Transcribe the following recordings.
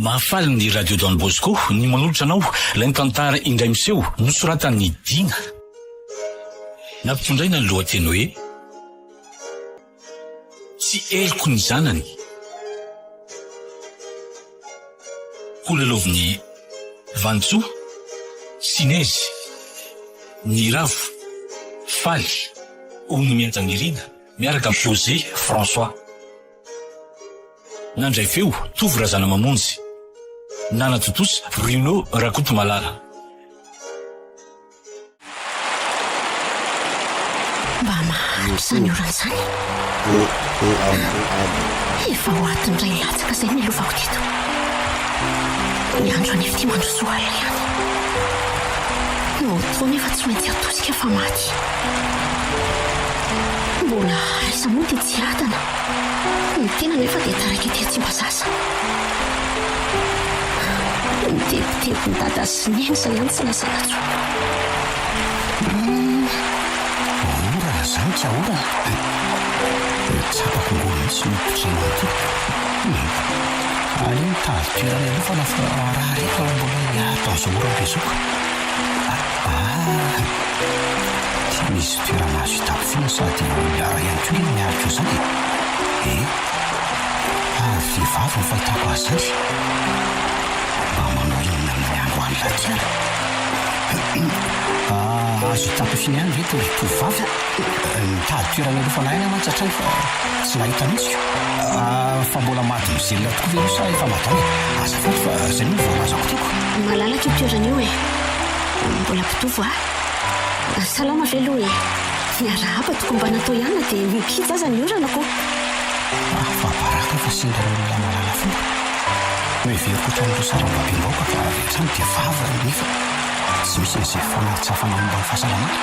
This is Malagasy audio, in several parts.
Mahafaly ny Radio Don Bosco ny manolotra anao ilay ny tantara indray miseho nosoratan'i Dina. Nampitondraina ny lohateny hoe Tsy heloky ny zanany. Holalaovin'i Vanintsoa, Sinezy, Niravo, Faly, Onimihajanirina miaraka amin'i José François. Nandray feo, Tovo Razanamamonjy. Nanatontosa, Bruno Rakotomalala. Mba maharitra izany orana izany. Efa ho adiny iray latsaka izay ny nilovako teto. Ny andro anefa ity mandroso alina ihany. Ny moto nefa tsy maintsy atosika fa maty. Mbola aiza moa ity tsy hiadana. Ny tena nefa dia taraiky aty Tsimbazaza. Ny tebitebin'i Dada sy Neny izay ihany tsy lazaina intsony. Orana izany ka orana. Tsapako ngoa mihitsy ny hoditra manontolo. Aleo mitady toerana hialofana fa raha reto aho mbola hiady amin'izao oram-be izao ka. Ah! Ty misy toerana azo itapofiana sady miara ihany koa anie miaraka eo zany e! Eh! Ary vehivavy ny fahitako azy zany! Mba manao inona amin'ny andro alina aty ary? Ah, azo itapofiana ihany ve ty ry tovovavy a? Nitady toerana hialofana ihany aho mantsy hatrany fa tsy nahita mihitsy ko! Ah, fa mbola mademoiselle tokoa ve io sa efa madame e? Azafady fa zay no voalazako tiako. Malalaka io toerana io e! Mbola mpitovo aho. Salama ve aloha e? Miarahaba tokony mba natao ihany na dia mikija aza ny orana ko. Afa-baraka fa sendra olona mahalala fomba. Noheveriko hatramin'ireo sarambabem-bahoaka fa avy hatrany dia vava nefa tsy misy an'izay fanatsafana momba ny fahasalamana.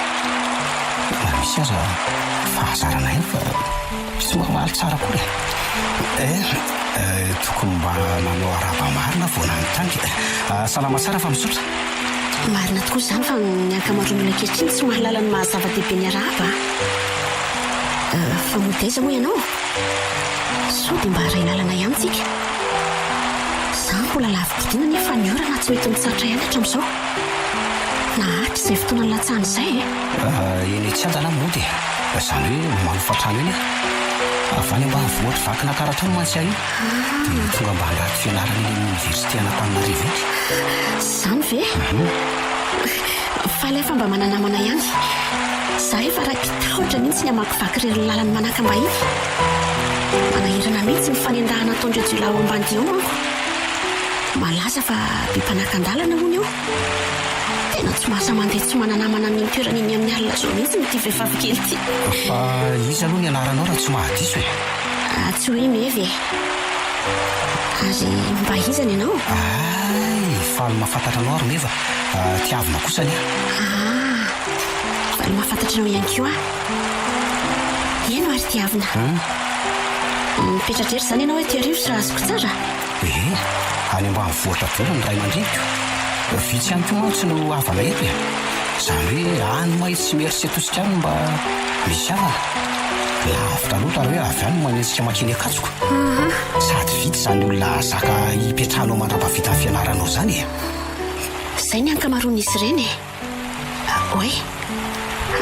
Na misy aza fahazarana ihany fa tsy mamaly tsara akory e. Eh, tokony mba nanao arahaba marina vao nanontany. Salama tsara fa misaotra. Marina tokoa izany fa ny ankamaroan'ny olona ankehitriny tsy mahalala ny maha zava-dehibe ny arahaba a! Fa mody aiza moa ianao? Sao dia mba iray lalana ihany tsika? Za mbola lavi-podiana nefa ny orana tsy mety mitsahatra ihany hatramin'izao. Naharitra izay fotoana nilatsahana izay e! Eny Tsiadana aho mody e! Izany hoe manofa trano eny aho. Avy any ambanivohitra Vakinankaratra any mantsy aho io. Dia tonga mba handrato fianarana eny amin'ny oniversite an'Antananarivo eny. Izany ve? Faly aho fa mba mana-namana ihany. Izaho efa raiki-tahotra mihitsy ny hamakivaky irery ny lalan'i Manakambahiny. Manahirana mihitsy ny fanendahana ataon'ireo jiolahy ao Ambanidia ao manko. Malaza fa be mpanakan-dalana hono eo. Tena tsy mahasahy mandeha tsy mana-namana amin'iny toerana iny amin'ny alina izao mihitsy ity vehivavy kely ity. Fa iza aloha ny anaranao raha tsy mahadiso e? Tsy hoe Meva e. Ary mba iza ny anao? Hay! Faly mahafantatra anao ary Meva. Tiavina kosa anie. Ah! Faly mahafantatra anao ihany koa aho. Eny ary Tiavina. Mipetra-drery izany ianao eto Iarivo raha azoko tsara? Ee, any ambanivohitra daholo ny ray aman-dreniko. Vitsy ihany koa mantsy no havana eto e. Izany hoe any Mahitsy sy Imerintsiatosika any no mba misy havana. Lavitra loatra raha hoe avy any no manenjika mankeny Ankatso. Sady vitsy izany olona hahazaka hipetrahanao mandra-pahavita ny fianaranao izany e. Izay ny ankamaroan'izy ireny e. Oay,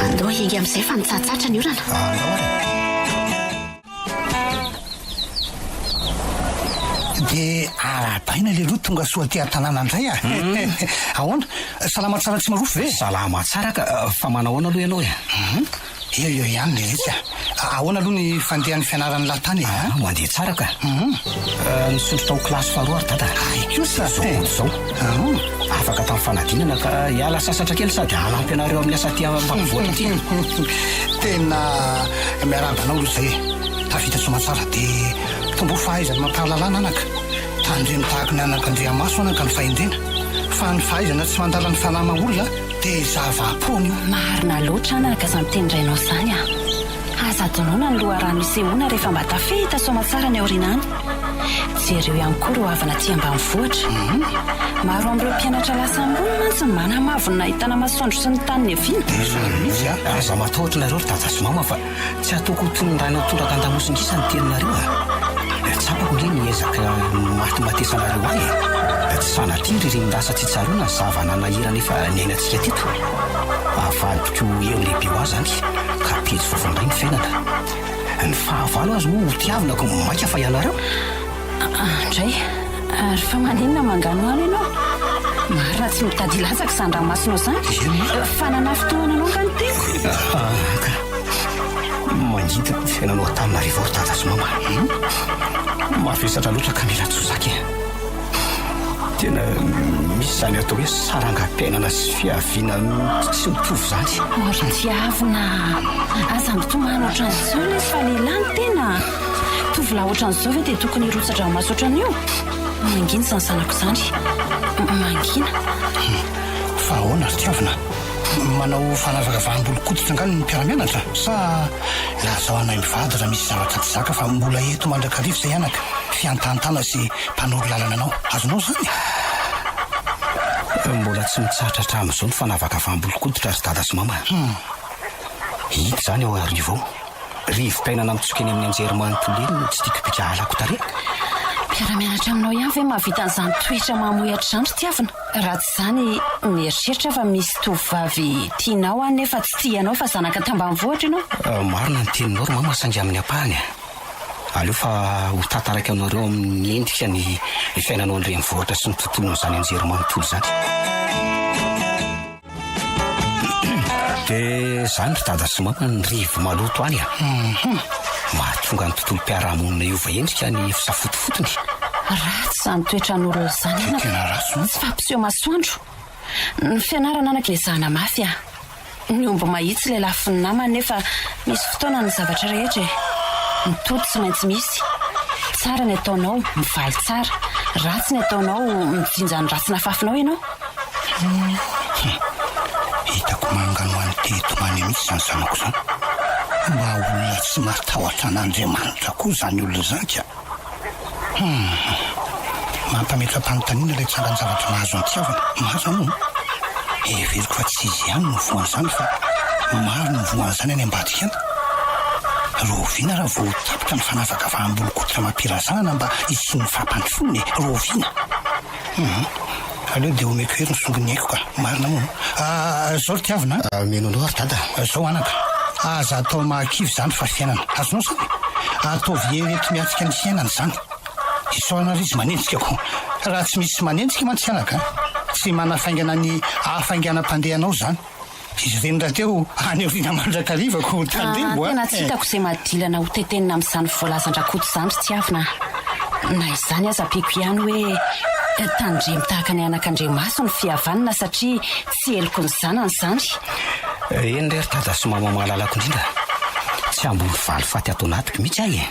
andao hiainga amin'izay fa mitsahatsahatra ny orana. Andao ary e. Dia arahabaina leroa tonga soa aty an-tanàna indray a! Ahoana? Salama tsara tsy marofy ve? Salama tsara ka, fa manahoana aloha ianao e? Eo eo ihany leretsy a! Ahoana aloha ny fandehan'ny fianaran'ny lahy tany e? Ah, mandeha tsara ka. Nisondrotra ho kilasy faharoa ary dada. Hay kosa! Izao mody izao. Afaka tamin'ny fanadinana ka hiala sasatra kely sady hanampy anareo amin'ny asa aty ambanivohitra aty. Tena miarahaba anao aloha izay e! Tafita soamatsara dia tomboa fahaizana amam-pahalalana anaka. Tandremo tahaky ny anak'Andriamaso anaka ny fahendrena. Fa ny fahaizana tsy mandala ny fanahy maha olona dia zava-poana io. Marina loatra anaka izany tenin-drainao izany a! Aza adinoina ny loharano isehoana rehefa mba tafita soamatsara ny aoriana any. Jereo ihany koa ireo havana aty ambanivohitra. Maro amin'ireo mpianatra lasa ambony mantsy no manamavo ny nahitana masoandro sy ny tany niaviana. Izany mihitsy a! Aza matahotra nareo ry dada sy mama fa tsy ataoko ho toy ny rainao tondraka an-damosina isa ny teninareo a! Tsapako ange ny. ezaka nimatimatesanareo ahy e! Tsy sanatria ny ririnina lasa tsy tsaroana ny zava-nanahirana efa niainantsika teto. Avadiko ho hery lehibe ho ahy izany ka pejy vaovao indray ny fiainana. Ny fahavalo aza moa hotiavina ko mainka fa ianareo? Andray, ary fa maninona manganohano ianao? Marina tsy mitady hilatsaka izany ranomasonao izany? Fa nanafintohina anao angaha ny teniko? Ka mangidy ny fiainanao Antananarivo ao ry dada sy mama. Mavesatra loatra ka mila tsy ho zaka e. Tena misy izany atao hoe sarangam-piainana sy fiaviana tsy mitovy izany. O ry Tiavina a! Aza mitomany ohatran'izao lesy fa lehilahy ny tena a! Tovolahy ohatran'izao ve dia tokony hirotsa-dranomaso ohatran'io? Mangina izany zanako izany. Mangina. Fa ahoana ry Tiavina? Manao fanavakavaham-bolon-koditra angaha ny mpiara-mianatra? Sa lazao anay mivady raha misy zavatra tsy zaka fa mbola eto mandrakariva izay anaka, fiantahantana sy mpanoro lalana anao. Azonao izany? Mbola tsy mitsahatra hatramin'izao ny fanavakavaham-bolon-koditra ry dada sy mama a! Hita izany ao Iarivo ao. Rivo-piainana mitsoka eny amin'ny anjerimanontolo eny no tsy tiako bika halako tarehy. Mpiara-mianatra aminao ihany ve mahavita an'izany toetra mamohehatra izany ry Tiavina? Raha tsy izany, mieritreritra aho fa misy tovovavy tianao any nefa tsy tia anao fa zanaka tambanivohitra ianao. Marina ny teninao ry mama saingy amin'ny ampahany e! Aleo fa ho tantaraiko anareo amin'ny endrika ny fiainana ao an-drenivohitra sy ny tontolon'izany anjerimanontolo izany. Dia izany ry dada sy mama ny rivo-maloto any a! Mahatonga ny tontolom-piarahamonina hiova endrika ny fisafotofotony. Ratsy izany toetran'olona izany anaka. Tena ratsy Tsy fampiseho masoandro. Ny fianarana anaka ezahana mafy a! Ny omby mahitsy ilay lafin'ny namany nefa misy fotoana ny zavatra rehetra e! Ny tody tsy maintsy misy. Tsara ny ataonao, mivaly tsara. Ratsy ny ataonao, mijinja ny ratsy nafafinao ianao. Hum. Hitako manganohano te hitomany mihitsy izany zanako izany. Mba olona tsy matahotra an'Andriamanitra koa izany olona izany ka. Hum. Mampametra-panontaniana ilay tsangan-javatra mahazo an-tiavana. Marina moa. Heveriko fa tsy izy ihany no voan'izany fa maro no voan'izany any ambadika any. Rahoviana raha vao ho tapitra ny fanavakavaham-bolon-koditra amam-pirazanana mba hisian'ny fampandrosoana e? Rahoviana? Hum. Aleo dia omeko hery ny songon'ny aiko ka. Marina moa. Ah, zao ry tiavina a. Mino anao ry dada. Zao anaka. Aza atao mahakivy izany fa fiainana. Azonao izany? Ataovy hery enti-miatrika ny fiainana izany. Isaorana ary izy manenjika ko. Raha tsy misy manenjika mantsy anaka, tsy manafaingana ny hafainganam-pandehanao izany. Izy ireny rahateo any aoriana mandrakariva ko tandremo a! Tena tsy hitako izay madilana ho tetenina amin'izany voalazan-dRakoto izany ry Tiavina a! Na izany aza ampiako ihany hoe tandremo tahaka ny anak'Andriamaso ny fihavanana satria tsy heloky ny zanany izany. Eny re ry Dada sy Mama malalako indrindra, tsy hamboly valifaty ato anatiko mihitsy aho e!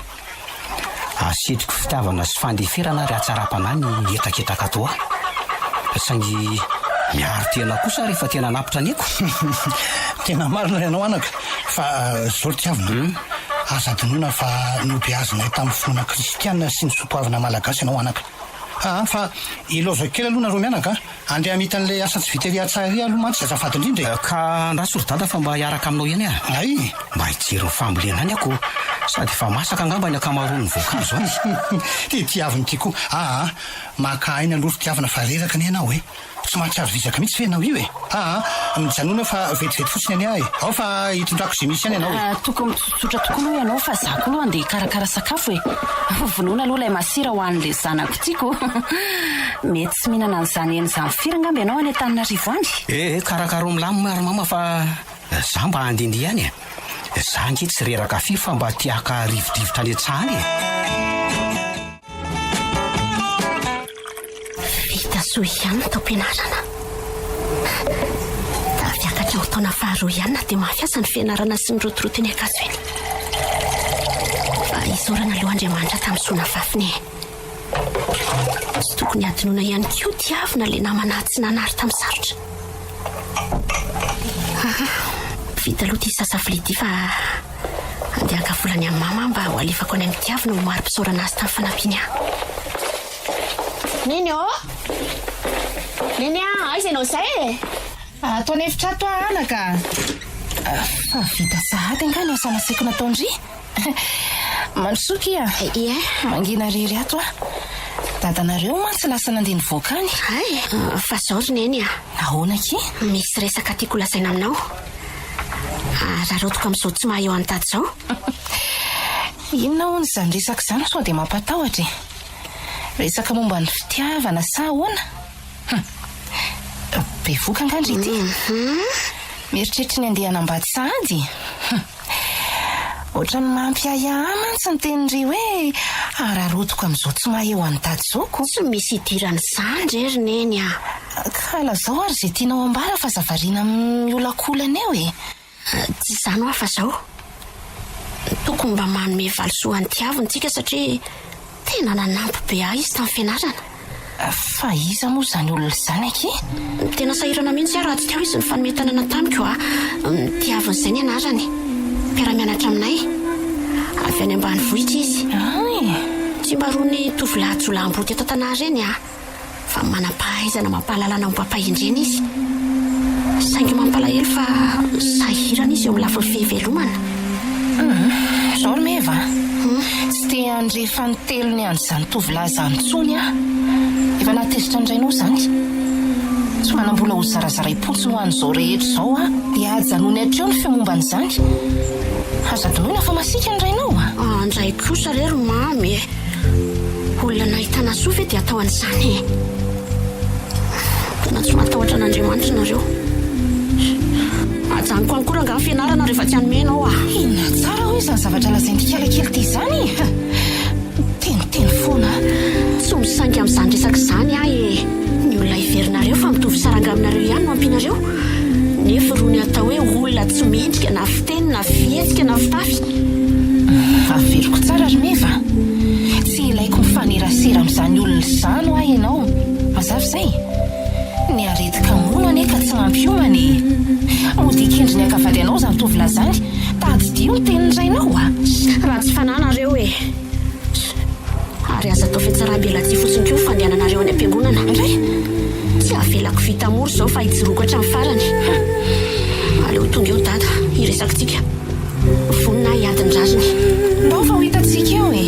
Asetriko fitiavana sy fandeferana ary hatsaram-panahy ny hetraketraka ato ahy. Saingy miaro tena kosa rehefa tena anapitra ny aiko. Tena marina ianao anaka, fa zao ry tiavina, aza adinoina fa nobeazinay tamin'ny finoana kristiana sy ny soatoavina malagasy ianao anaka. Aa fa ilaozako kely aloha nareo mianaka a! Andeha hamita an'ilay asa tsy vita ery an-tsaha ery aloha mantsy azafady indrindra e! Ka andraso ry dada fa mba hiaraka aminao ihany aho. Hay! Mba hijery ny fambolena any aho ko! Sady efa masaka angamba ny ankamaroan'ny voankazo any. Dia tiavina ity koa. Aa! Maka aina aloha ry tiavina fa reraka anie ianao e! Tsy mahatsiaro vizaka mihitsy ve ianao io e? Aa! Mijanona fa vetivety fotsiny anie aho e! Ao fa hitondrako izay misy any ianao e! Tokony mitsotsotra tokoa aloha ianao fa za koa aloha andeha hikarakara sakafo e! Vonoina aloha ilay masira ho an'ilay zanako tiako. Mety tsy mihinana an'izany hena izany firy angamba ianao any Antananarivo any? Eh eh, karakaro milamina ry mama fa za mba handehandeha ihany e! Za ange tsy reraka firy fa mba te haka rivodrivotra any an-tsaha any e! Vita soa ihany ny taom-pianarana. Tafiakatra ho taona faharoa ihany na dia mafy aza ny fianarana sy ny rotoroto eny Ankatso eny. Fa isaorana aloha Andriamanitra tamin'ny soa nafafiny e. Tsy tokony hadinoina ihany koa tiavina ilay namana tsy nanary tamin'ny sarotra. Aha, vita aloha ity sasa vilia ity fa andeha haka vola any amin'i mama aho mba ho alefako any amin'i Tiavina ho mari-pisaorana azy tamin'ny fanampiany ahy. Neny ô! Neny a! Aiza ianao izay e? Ato an'efitra ato aho anaka a! Fa vita sahady angaha ny asa nasaiko nataon-dry? Mandrosoa kia. Ie. Mangina irery ato aho. Dadanareo mantsy lasa nandeha nivoaka any. Hay, fa zao ry Neny a. Ahoana akia? Misy resaka tiako holazaina aminao. Araraotiko amin'izao tsy maha eo an'i Dada izao. Inona hono izany resaka izany sao dia mampatahotra e? Resaka momba ny fitiavana sa ahoana? Hum. Bevoka angaha ndry ity? Mieritreritra ny handeha hanambady sahady? Hum. Ohatran'ny mampiahiahy ahy mantsy ny tenin-dry hoe araraotiko amin'izao tsy maha eo an'i Dada izao ko. Tsy misy idiran'izany re ry Neny a! Ka lazao ary izay tianao ambara fa aza variana miolakolana eo e! Tsy izany hoa fa zao. Tokony mba manome valisoa an'i Tiavina tsika satria tena nanampy be ahy izy tamin'ny fianarana. Fa iza moa izany olona izany akia? Tena sahirana mihitsy aho raha tsy teo izy nifanome tanana tamiko a! Tiavina izay ny anarany. Mpiara-mianatra aminay. Avy any ambanivohitra izy. Hay! Tsy mba irony tovolahy jiolahimboto eto an-tanàna ireny a! Fa manam-pahaizana amam-pahalalana ombam-pahendrena izy. Saingy mampalahelo fa sahirana izy eo amin'ny lafiny fivelomana. Hum, izao ry Meva a! Tsy te handre fanintelony an'izany tovolahy izany intsony aho. Efa nahatezitra ny rainao izany. Tsy manam-bola ho zarazaraim-potsiny ho an'izao rehetra izao aho. Dia ajanony hatreo ny feo momba an'izany. Aza adinoina fa masiaka ny rainao a! Andray kosa re ry Mamy e! Olona nahitana soa ve dia atao an'izany e? Tena tsy matahotra an'Andriamanitra nareo. Ajanoko any koa rangaha ny fianarana rehefa tsy hanome ianao ah. Inona tsara hoy izany zavatra lazain'ity kalakely ity izany e? Miteniteny foana. Tsy misainga amin'izany resaka izany aho e. Ny olona heverinareo fa mitovy saranga aminareo ihany no ampianareo. Nefa irony atao hoe olona tsy mendrika na fiteny na fihetsika na fitafy. Averiko tsara ry Meva a! Tsy ilaiko mifanerasera amin'izany olona izany hoa ianao. Mazava izay? Ny aretin-kamono anie ka tsy mampiomana e! Mody hikendry ny haka vady anao izany tovolahy izany. Tadidio ny tenin'ny rainao a! Ratsy fanahy nareo e! Ary aza atao fiatsaram-belatsihy fotsiny koa ny fandehananareo any am-piangonana. Ndray! Tsy avelako vita mora izao fa hijoroako hatramin'ny farany. Aleo tonga eo Dada, hiresaka tsika. Vonona aho hiady ny rariny. Ndao fa ho hitantsika eo e!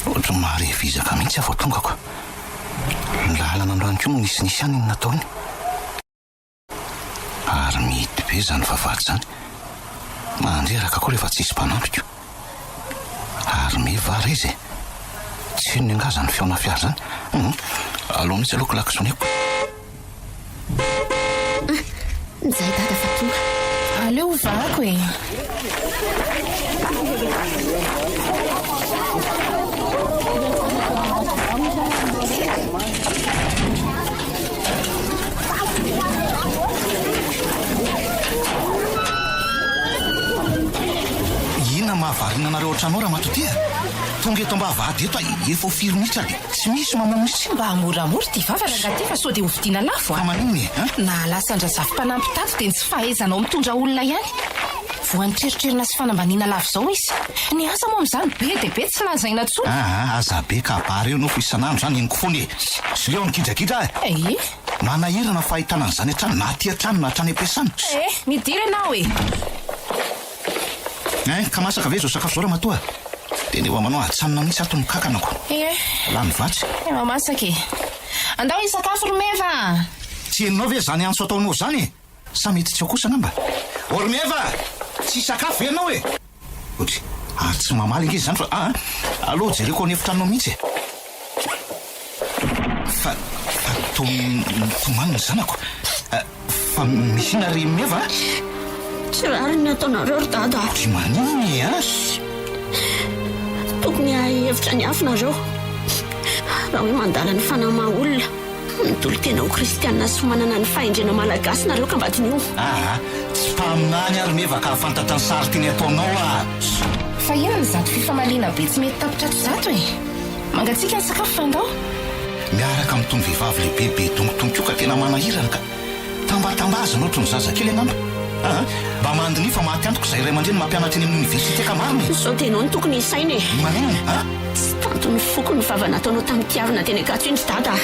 Ohatran'ny mahare vizaka mihitsy aho vao tongako. Ny lalana androany koa moa nisinisy ihany ny nataony. Ary mihidy be izany vavahady izany. Mandreraka koa rehefa tsisy mpanampy ko. Ary me va re izy e? Tsy henony angaha izany feona fiara izany? Hum, aleo mihitsy aloha klaxoneko. Njay dada fa tonga. Aleo hovahako e. Inona mahavariana anareo ao an-trano ao ramatoa ty a? Tonga eto am-bavahady eto aho efa ho firy minitra dia tsy misy mamono mihitsy. Mba moramora ity vava rangahy ity fa sao dia hovidiana lafo a! Fa maninona e? An? Nahalasa an-dRazafimpanampy tato dia ny tsy fahaizanao mitondra olona ihany. Voan'ny treritrerina sy fanambaniana lava izao izy. Ny asa moa amin'izany be dia be tsy lazaina intsony. Aa, aza be kabary eo nofo isan'andro izany henoko foana e! Sy leo ny gidragidra e! Eh! Manahirana fahitana an'izany hatrany na aty an-trano na hatrany am-piasana. Eh! Midira ianao e! Hein, ka masaka ve izao sakafo izao ramatoa? Tena efa manao hatsanina mihitsy ato ny kakanako. Eh! Lany vatsy. Efa masaka e! Andao hisakafo ry Meva a! Tsy henonao ve izany antso ataonao izany e? Sa mety tsy ao kosa angamba? Ô ry Meva! Tsy hisakafo ve ianao e? Otry, ary tsy mamaly ange izany fa aa, aleo jereko ao an'efitranonao mihitsy e! Fa, fa toa mitomany ny zanako. Fa misy inona ry Meva a? Tsy rariny ny ataonareo ry Dada a! Ry maninona e a? Tokony hahay hihevitra ny hafa nareo. Raha hoe mandala ny fanahy maha olona, mitolo-tena ho kristiana sy manana ny fahendrena malagasy nareo ka mba diniho. Aa, tsy mpaminany aho ry Meva ka hahafantatra ny sary tiany ataonao a! Fa inona izato fifamaliana be tsy mety tapitra ato izato e? Mangatsiaka ny sakafo fa ndao. Miaraka amin'itony vehivavy lehibe be dongodongo koa ka tena manahirana ka. Tambatambazana ohatry ny zazakely angamba. Aa, mba mandiniha fa maty antoka izay ray aman-dreny mampianatra eny amin'ny oniversite ka marina e! Sao dia ianao no tokony hisaina e! Maninona? A? Tsy tantin'ny foko ny vava nataonao tamin'ny tiavina teny Ankatso iny ry dada a!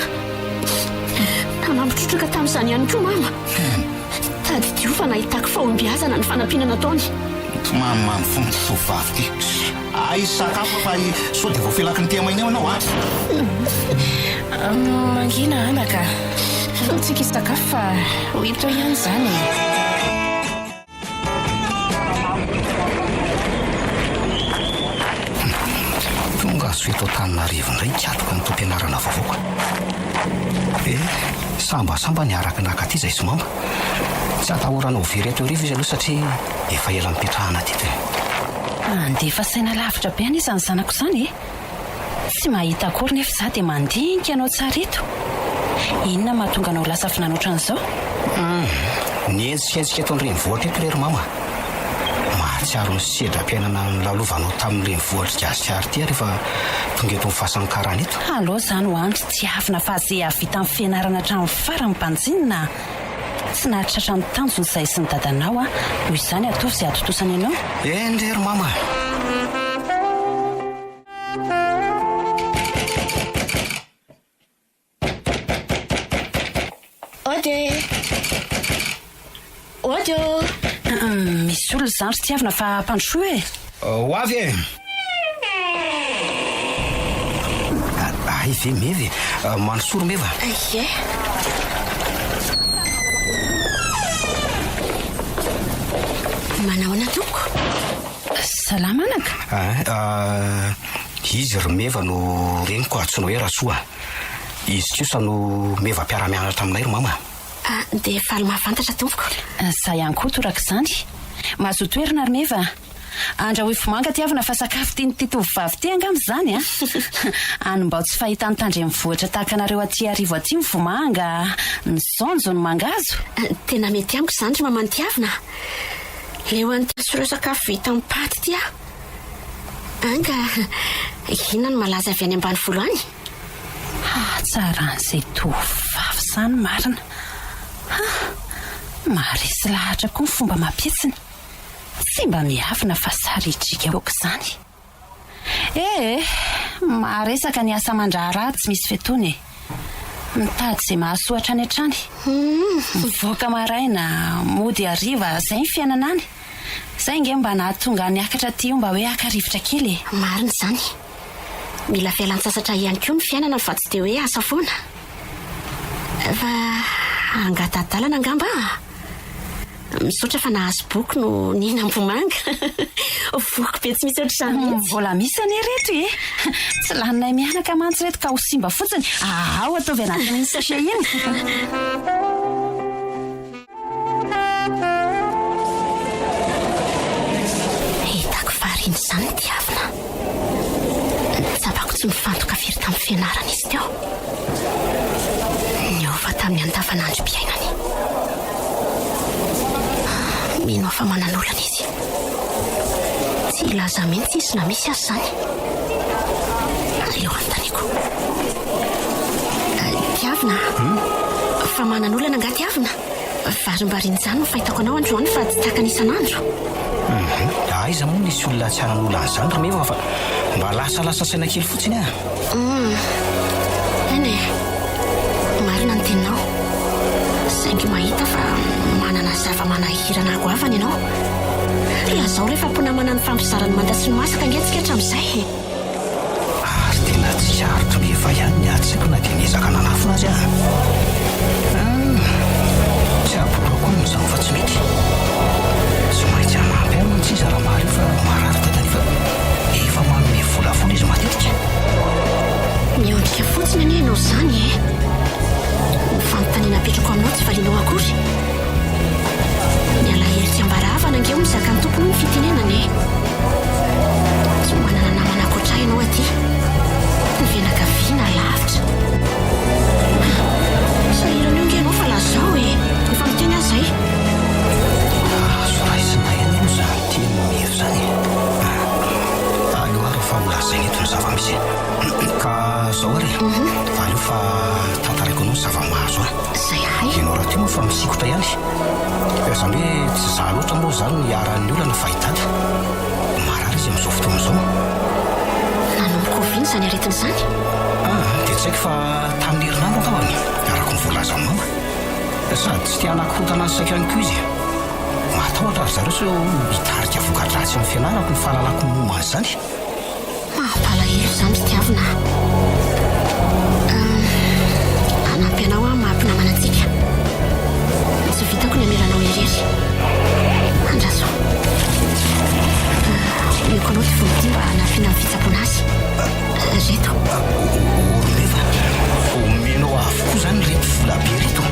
Mpanampy trotraka tamin'izany ihany koa mama. Tadidio fa nahitako fahombiazana ny fanampiana nataony. Mamimamy foana ity tovovavy ity. Aiza sakafo fa sao dia voafelaky ny tehamaina eo ianao a! Mangina anaka. Aleo tsika hisakafo fa ho hita eo ihany izany e. Tonga azo eto Antananarivo indray nikatroka ny taom-pianarana vaovao ka. Eh, sambasamba niaraka naka aty izahay sy mama. Tsy atahorana ho very eto Iarivo izy aloha satria efa ela nipetrahana teto e. Handefa saina lavitra be anie izany zanako izany e! Tsy mahita akory nefa izaho dia mandinika anao tsara eto. Inona mahatonga anao lasa vinany ohatran'izao? Hum, nihenjikenjika eto an-drenivohitra eto re ry mama. Mahatsiaro ny sedram-piainana nolalovanao tamin'ny renivohitr'i Gasikara ity aho rehefa tonga eto amin'ny fasan'ny karana eto. Aleo izany ho andry tiavina fa ze hahavita ny fianarana hatramin'ny farany banjinina a! Tsy nahatratra ny tanjony izahay sy ny dadanao a! Noho izany ataovy izay hatontosany anao. Eny re ry mama a! Ody e! Ody ô! Misy olona izany ry Tiavina fa ampandrosoy e! Ho avy e! Hay ve Meva e! Mandrosoa ry Meva! Ie! Manahoana tompoko? Salama anaka. Ah, izy ry Meva no reniko antsoina hoe Rasoa. Izy kosa no Meva mpiara-mianatra aminay ry mama. Ah, dia faly mahafantatra tompoko. Za ihany koa torak'izany. Mahazoa toerana ry Meva. Andrahoy vomanga tiavina fa sakafo tian'ity tovovavy ity angamba izany a! Any mbao tsy fahita ny tandrenivohitra tahaka anareo aty Iarivo aty ny vomanga, ny saonjo, ny mangahazo. Tena mety amiko izany ry maman'i Tiavina a! Leo an'ity sy ireo sakafo vita amin'ny paty ity aho. Anga, inona no malaza avy any ambanivolo any? Hatsaran'izay tovovavy izany marina. Ha! Maharesy lahatra koa ny fomba amam-pihetsiny. Tsy mba miavona fa saritrika aok'izany. Eh! Maharesaka ny asa aman-draharaha tsy misy fetoana e! Mitady izay mahasoa hatrany hatrany. Mivoaka maraina, mody hariva, izay ny fiainana any. Izay ange mba nahatonga ahy niakatra aty io mba hoe haka rivotra kely e! Marina izany. Mila fialan-tsasatra ihany koa ny fiainana fa tsy dia hoe asa foana. Fa hangata-dalana angamba aho? Misaotra fa nahazo boky no nihinam-bomanga. Voky be tsy misy ohatr'izany mihitsy. Mbola misy anie reto e! Tsy laninay mianaka mantsy reto ka ho simba fotsiny. Ao ataovy anatin'iny sachet iny. Hitako variana izany ny tiavina. Tsapako tsy mifantoka firy tamin'ny fianarana izy teo. Niova tamin'ny andavanandrom-piainany. Mino aho fa manan'olana izy. Tsy hilaza mihitsy izy na misy aza izany. Aleo anontaniako. Tiavina a! Fa manan'olana angaha Tiavina? Varimbariana izany ny fahitako anao androany fa tsy tahaka ny isan'andro. Hum, aiza moa nisy olona tsy hanan'olana izany ry Meva fa mba lasalasa saina kely fotsiny aho. Hum, eny e, marina ny teninao. Saingy mahita fa manana zava-manahirana goavana ianao. Lazao re fa mpinamana nifampizara ny manta sy ny masaka ange tsika hatramin'izay e. Ary tena tsy aritro Meva ihany ny adisako na dia niezaka nanafina aza aho. Hum, tsy aborako aminy izany fa tsy mety. Tsy maintsy hanampy ahy mantsy izy raha mahare fa marary dada nefa efa manome vola foana izy matetika. Miondrika fotsiny anie ianao izany e! Ny fanontaniana apetrako aminao tsy valianao akory. Ny alahelo tsy ambara havana ange hono zakan'ny tompony hoy ny fitenenana e! Tsy manana namana ankoatra ahy ianao aty. Ny fianakaviana lavitra. Sahirana eo ange ianao fa lazao e! Efa miteny aho izay. Azo raisina ihany aloha izany tenin'i Meva izany e! Aleo ary fa ho lazaina eto ny zava-misy e! Ka izao ary e! Aleo fa tantaraiko anao ny zava-mahazo ahy. Izay hay. Ianao rahateo moa fa misikotra ihany. Izany hoe tsy izaho loatra moa izany no iharan'ny olana fa i Dada. Marary izy amin'izao fotoana izao. Nanomboka oviana izany aretina izany? Ah, dia tsy haiko fa tamin'ny herinandro angambany, araka. araka ny voalazan'i mama. Sady tsy te hanakorontana ny saiko ihany koa izy e. Matahotra ry zareo sao hitarika voka-dratsy amin'ny fianarako ny fahalalako ny momba an'izany. Mampalahelo izany ry Tiavina a. Hanampy anao aho maha mpinamana antsika. Tsy vitako ny hamela anao irery. Andraso. Omeko anao ity vola ity mba hanampiana ny fitsaboana azy. Ireto. Orneva, omenao avokoa izany ireto vola be ireto?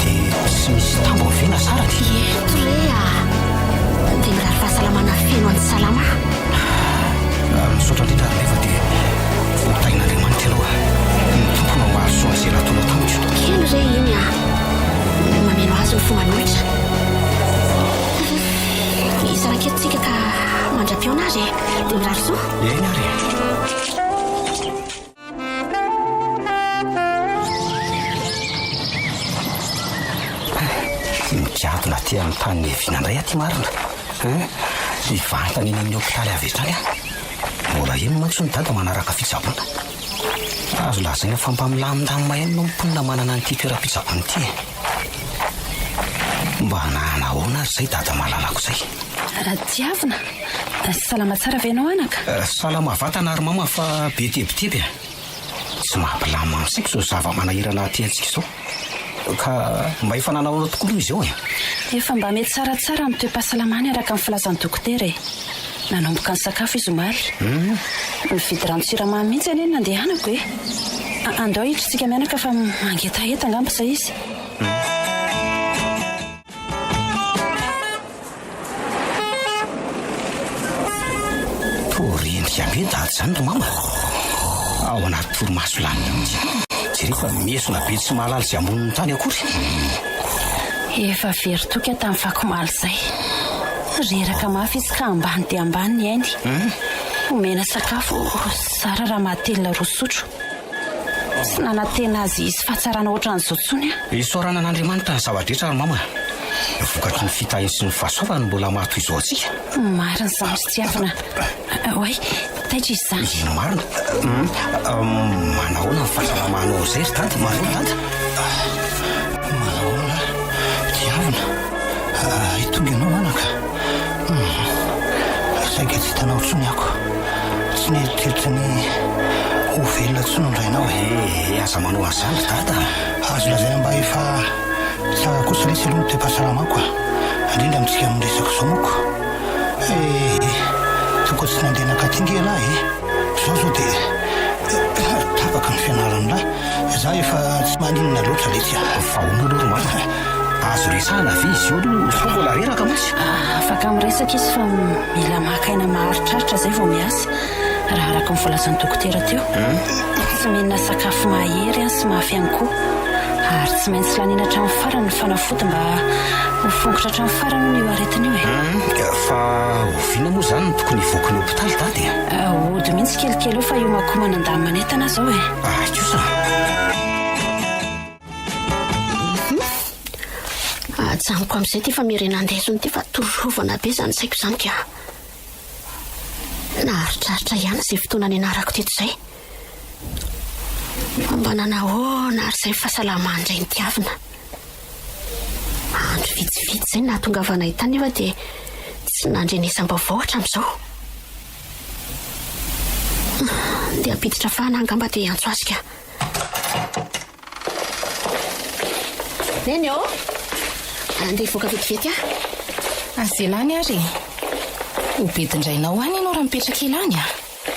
Dia tsy misy tambiny ve na sarany? Ento re a! Dia mirary fahasalamana feno an'i Salama aho. Misaotra indrindra Orneva dia ho tahin'Andriamanitra ianao a! Ny Tompo no hamaly soa an'izay nataonao tamiko. Kely re iny a! Mameno azy ny fo manolotra. Hisaraka eto tsika ka mandra-pihaona ary e! Dia mirary soa. Eny ary e! Migadona aty amin'ny tany niaviana indray aty marina. Hivantana eny amin'ny hopitaly avy hatrany aho. Mbola eny mantsy hono dada manaraka fitsaboana. Azo lazaina fa mba milamindamina ihany no mponina manana an'ity toeram-pitsaboana ity e. Mba nahoana ary izay dada malalako izay? Tiavina, salama tsara ve ianao anaka? Salama vatana ary mama fa be tebiteby e. Tsy mampilamina ny saiko izao zava-manahirana aty antsika izao. Ka mba efa nanahoana tokoa aloha izy eo e? Efa mba mety tsaratsara ny toe-pahasalamany araka ny filazan'ny dokotera e. Nanomboka nisakafo izy omaly. Nividy ranon-tsiramamy mihitsy anie ny nandehanako e. Andao hiditra isika mianaka fa mangetaheta angamba izay izy. Toa rendrika be dada izany ry mama. Ao anaty torimaso lalina mihitsy. Jereo fa miesona be tsy mahalala izay ambonin'ny tany akory. Efa very toky aho tamin'ny fakomaly izay. Reraka mafy izy ka ambany dia ambany ny ainy. Omena sakafo, zara raha mahatelina roa sotro. Tsy nanantena azy hisy fahatsarana ohatran'izao intsony aho. Isaorana an'Andriamanitra ny zava-drehetra ry mama. Vokatry ny fitahiany sy ny fahasoavany no mbola maha toy izao antsika. Marina izany ry Tsiafina. Oay, taitra izy izany. Ino marina? Manahoana ny fahasalamanao izay ry dada? Manahoana dada? Manahoana Tiavina? Hay tonga ianao anaka. Saika tsy hitanao intsony ako. Tsy nieritreritra ny ho velona intsony ny rainao e. Eh, aza manao an'izany ry dada a. Azo lazaina mba efa tsara kosa lesy aloha ny toe-pahasalamako a. Indrindra amintsika miresaka izao manko. Eh, tokony tsy nandeha nankaty ange ialahy e. Izao izao dia tapaka ny fianaran'lah. Za efa tsy maninona loatra letsy a. Fa hono aloha ry mama, azo resahana ve izy io aloha sao mbola reraka mantsy? Afaka miresaka izy fa mila maka aina maharitraritra izay vao miasa, raha araka ny voalazan'ny dokotera teo. Tsy mihinana sakafo mahery sy mafy ihany koa. Ary tsy maintsy laniana hatramin'ny farany ny fanafody mba ho fongotra hatramin'ny farany hono io aretina io e. Fa oviana moa izany no tokony hivoaka ny hopitaly dada e? Hody mihitsy kelikely eo fa hiomankomana handany manentana aho izao e. Ahy kosa. Ajanoko amin'izay ity famerenan-desona ity fa torovana be izany saiko izany ka. Naharitraritra ihany izay fotoana nianarako teto izay. Fa mba nanahoana ary izay fahasalaman-dray nitiavina. Andro vitsivitsy izay nahatongavanay tany nefa dia tsy nandrenesam-baovao hatramin'izao. Dia hampiditra fahana angamba dia hiantso azy ka. Neny ô! Andeha hivoaka vetivety aho. Aza ela any ary e! Ho bedin-drainao any ianao raha mipetraka ela any a!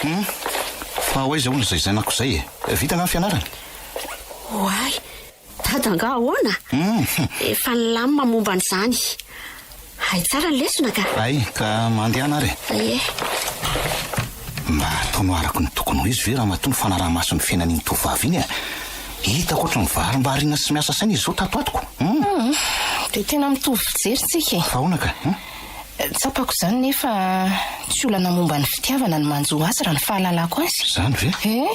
Hum! Fa ho aiza hono izay zanako izay e? Vita angaha ny fianarana? Oay! Dada angaha ahoana? Hum! Efa nilamina momba an'izany. Hay tsara ny lesona ka! Hay, ka mandehana ary e! Ie. Mba ataonao araka ny tokony ho izy ve ramatoa ny fanaraha-maso ny fiainan'iny tovovavy iny e? Hitako ohatry ny varimbariana sy miasa saina izy izao tato atoko. Hum! Dia tena mitovy fijery tsika e! Fa ahoana ka? Hum! Tsapako izany nefa tsy olana momba ny fitiavana no manjo azy raha ny fahalalako azy. Izany ve? Ie.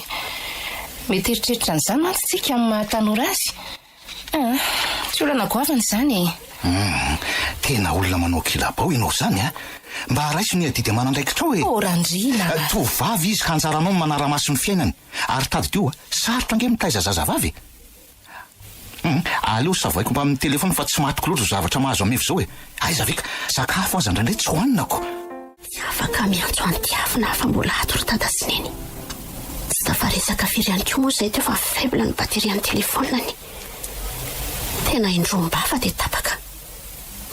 Mety eritreritra an'izany mantsy tsika amin'ny maha tanora azy. Ah, tsy olana goavana izany e. Hum, tena olona manao kilabao ianao izany a! Mba raiso ny adidy aman'andraikitrao e! Oh Randriana a! Tovovavy izy ka anjaranao ny manara-maso ny fiainany. Ary tadidio a, sarotra ange mitaiza zazavavy e! Hum, aleo savaiko mbamin'ny telefaonina fa tsy matiko loatra izao zavatra mahazo an'i Meva izao e. Aiza ve ka, sakafo aza indraindray tsy hohanina ko. Tsy afaka miantso an'i Tiavina fa mbola ato ry Dada sy Neny. Tsy tafaresaka firy ihany koa moa izay teo fa faible ny batterie an'ny telefaoniny. Tena indroam-bava dia tapaka.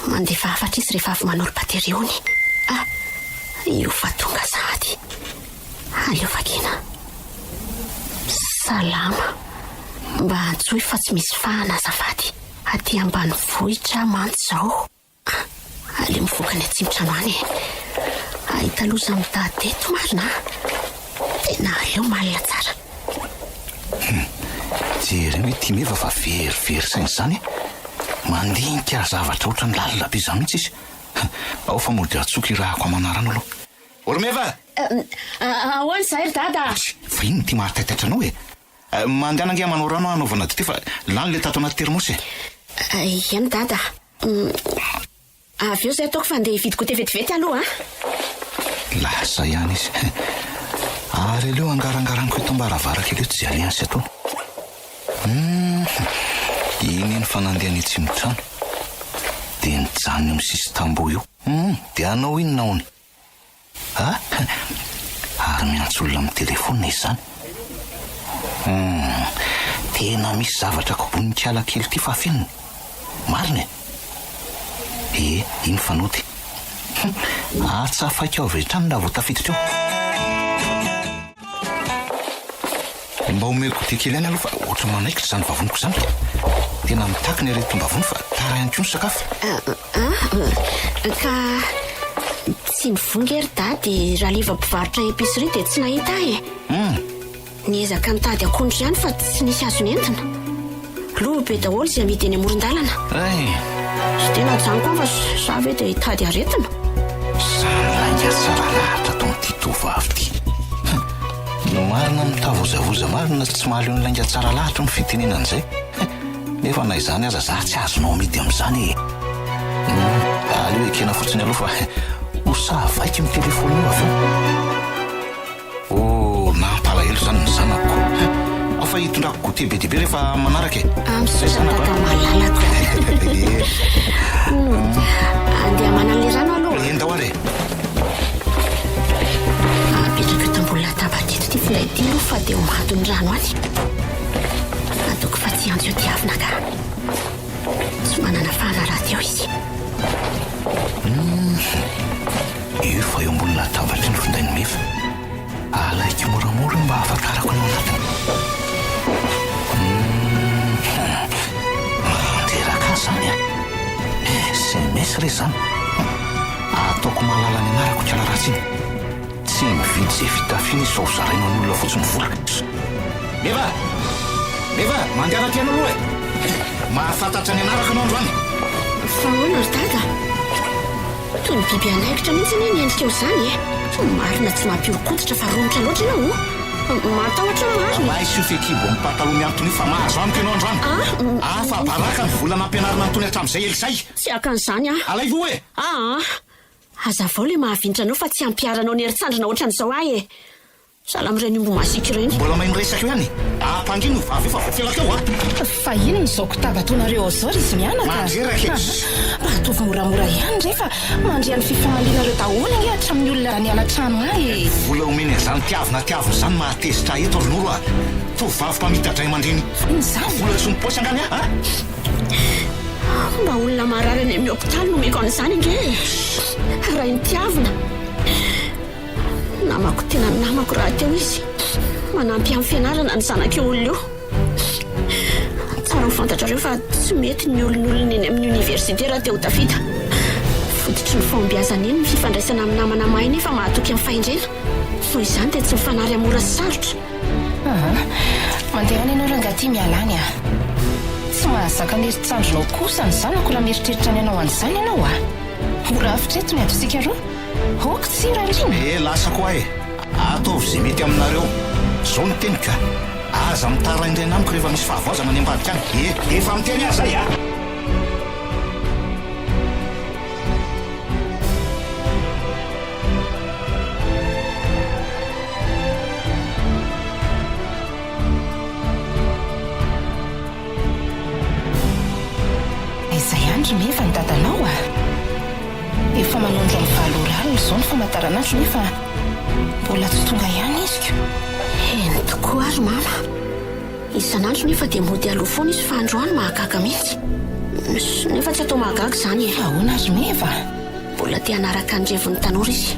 Mandefa hafatra izy rehefa avy manolo batterie hono. Ah! Io fa tonga sahady. Aleo vakiana. Salama. Mba antsoy fa tsy misy fahana azafady. Aty ambanivohitra aho mantsy izao. Aleo mivoaka any atsimo-trano any e. Hahita loza mitady eto marina a. Tena aleo malina tsara. Hum, jereo ity meva fa verivery saina izany e. Mandinika zavatra ohatran'ny lalina be izany mihitsy izy. Ao fa mody antsoiko irahako aman'arano aloha. O ry Meva! Ahoana izay ry Dada? Fa inona ity mahataitaitra anao e? Mandehana ange manao rano hanaovana dite fa lany ilay tato anaty termosy e. Eny Dada. Avy eo izay ataoko fa andeha hividy goûter vetivety aloha a. Lasa ihany izy. Ary aleo angarangaraniko eto am-baravarankely eto izay alehany sy ataony. Hum, iny iny fa nandeha any atsimo-trano. Dia nijanona eo amin'ny sisin-tamboho eo. Hum, dia hanao inona hono? Ah! Ary miantso olona amin'ny telefaonina izy izany? Hum, tena misy zavatra kobonin'i kala kely ity fa afeniny. Marina e! Ee, iny fa nody. Hum, atsafaiko avy hatrany raha vao tafiditra eo. Mba omeo goûter kely ihany aloha fa ohatran'ny manaikitra izany vavoniko izany ka. Tena mitaky ny aretim-bavony fa tara ihany koa ny sakafo. Ah, ka tsy nivonga e ry dady, Raliva mpivarotra épicerie dia tsy nahita ahy e. Hum. Niezaka nitady akondro ihany fa tsy nisy azo nentina. Lo be daholo izay amidy eny amoron-dalana. Hay! Tsy dia najanoko aho fa za ve dia hitady aretina? Samy lainga tsara lahatra ataon'ity tovovavy ity. Hum! Ny marina mitavozavoza marina tsy mahaleo ny lainga tsara lahatra ny fitenenana izay. Hum! Nefa na izany aza za tsy azonao amidy amin'izany e! Hum! Aleo ekena fotsiny aloha fa ho savaiko io telefaonina io avy eo. Oh, nampalahelo izany ny zanako. Ao fa hitondrako goûter be dia be rehefa manaraka e. Ah, misaotra dada malalako. Andeha hamana an'ilay rano aloha. Eny daholo e. Apetrako eto ambony latabatra eto ity finday ity aloha fa dia ho maty ny rano any. Ataoko fa tsy hiantso io tiavina ka. Tsy manana fahana rahateo izy. Efa eo ambony latabatra ny findain'i Mefa. Alaiko moramora io mba hahafantarako ny ao anatiny. Hum, mandreraka ahy izany a! Sms re izany. Ataoko mahalala ny anarako ikala ratsy iny. Tsy mividy izay fitafiana izy fa ho zaraina an'olona fotsiny ny vola. Meva! Meva! Mandehana aty ianao aloha e! Mahafantatra ny anarako ianao androany. Fa ahoana ry dada? Toy ny biby hanaikitra mihitsy anie ny endrikao izany e! Marina tsy mampihoron-koditra fa romotra loatra ianao o! Matahotra aho marina e! Raiso io fehikibo amin'ny pataloha mihantona io fa mahazo amiko ianao androany. Afa-baraka ny vola nampianarina an'i Tony hatramin'izay ela izay. Tsy haka an'izany aho. Alaivo e! Aa! Hazavao ilay mahavinitra anao fa tsy hampiharanao ny herin-tsandrina ohatran'izao ahy e! Sahala amin'ireny omby masiaka ireny. Mbola mahay miresaka eo ihany e! Ampangino io vavy io fa voafelaka eo a! Fa inona izao kotaba ataonareo ao izao ry izy mianaka? Mandreraka e! Mba ataovy moramora ihany re fa mandre ny fifamalianareo daholo ange hatramin'ny olona niala trano ahy e! Vola omeny an'izany tiavina tiavina izany mahatezitra ahy eto ry Noro a! Tovovavy mpamita-dray aman-dreny. Inona izany? Vola tsy mipaosy angaha ny ahy a! Mba olona marary any amin'ny hopitaly no omeko an'izany ange e! Rainitiavina. Namako tena namako rahateo izy. Manampy amin'ny fianarana ny zanak'io olona io. Tsara ho fantatrareo fa tsy mety ny olon'olona eny amin'ny oniversite raha te ho tafita. Fototry ny fahombiazana eny ny fifandraisana amin'ny namana mahay nefa mahatoky amin'ny fahendrena. Noho izany dia tsy mifanary amin'ny mora sy sarotra. Aa, mandehana ianao rangahy ty miala any a! Tsy mahazaka ny herin-tsandrinao kosa ny zanako raha mieritreritra ny hanao an'izany ianao a! Ho rafitra eto ny adintsika roa. Ok tsia Randriana! Eh lasa koa e! Ataovy izay mety aminareo. Zao no teniko a! Aza mitaraindraina amiko rehefa misy fahavoazana any ambadika any. Eh! Efa miteny aho zay a! izany ry Meva ny dadanao a! Efa manondro amin'ny valo ora alina izao ny famantaranandro nefa mbola tsy tonga ihany izy ko! Eny tokoa ary mama. Isan'andro nefa dia mody aloha foana izy fa androany mahagaga mihitsy. Nefa tsy atao mahagaga izany e. Fa ahoana ry Meva? Mbola te hanaraka ny revin'ny tanora izy.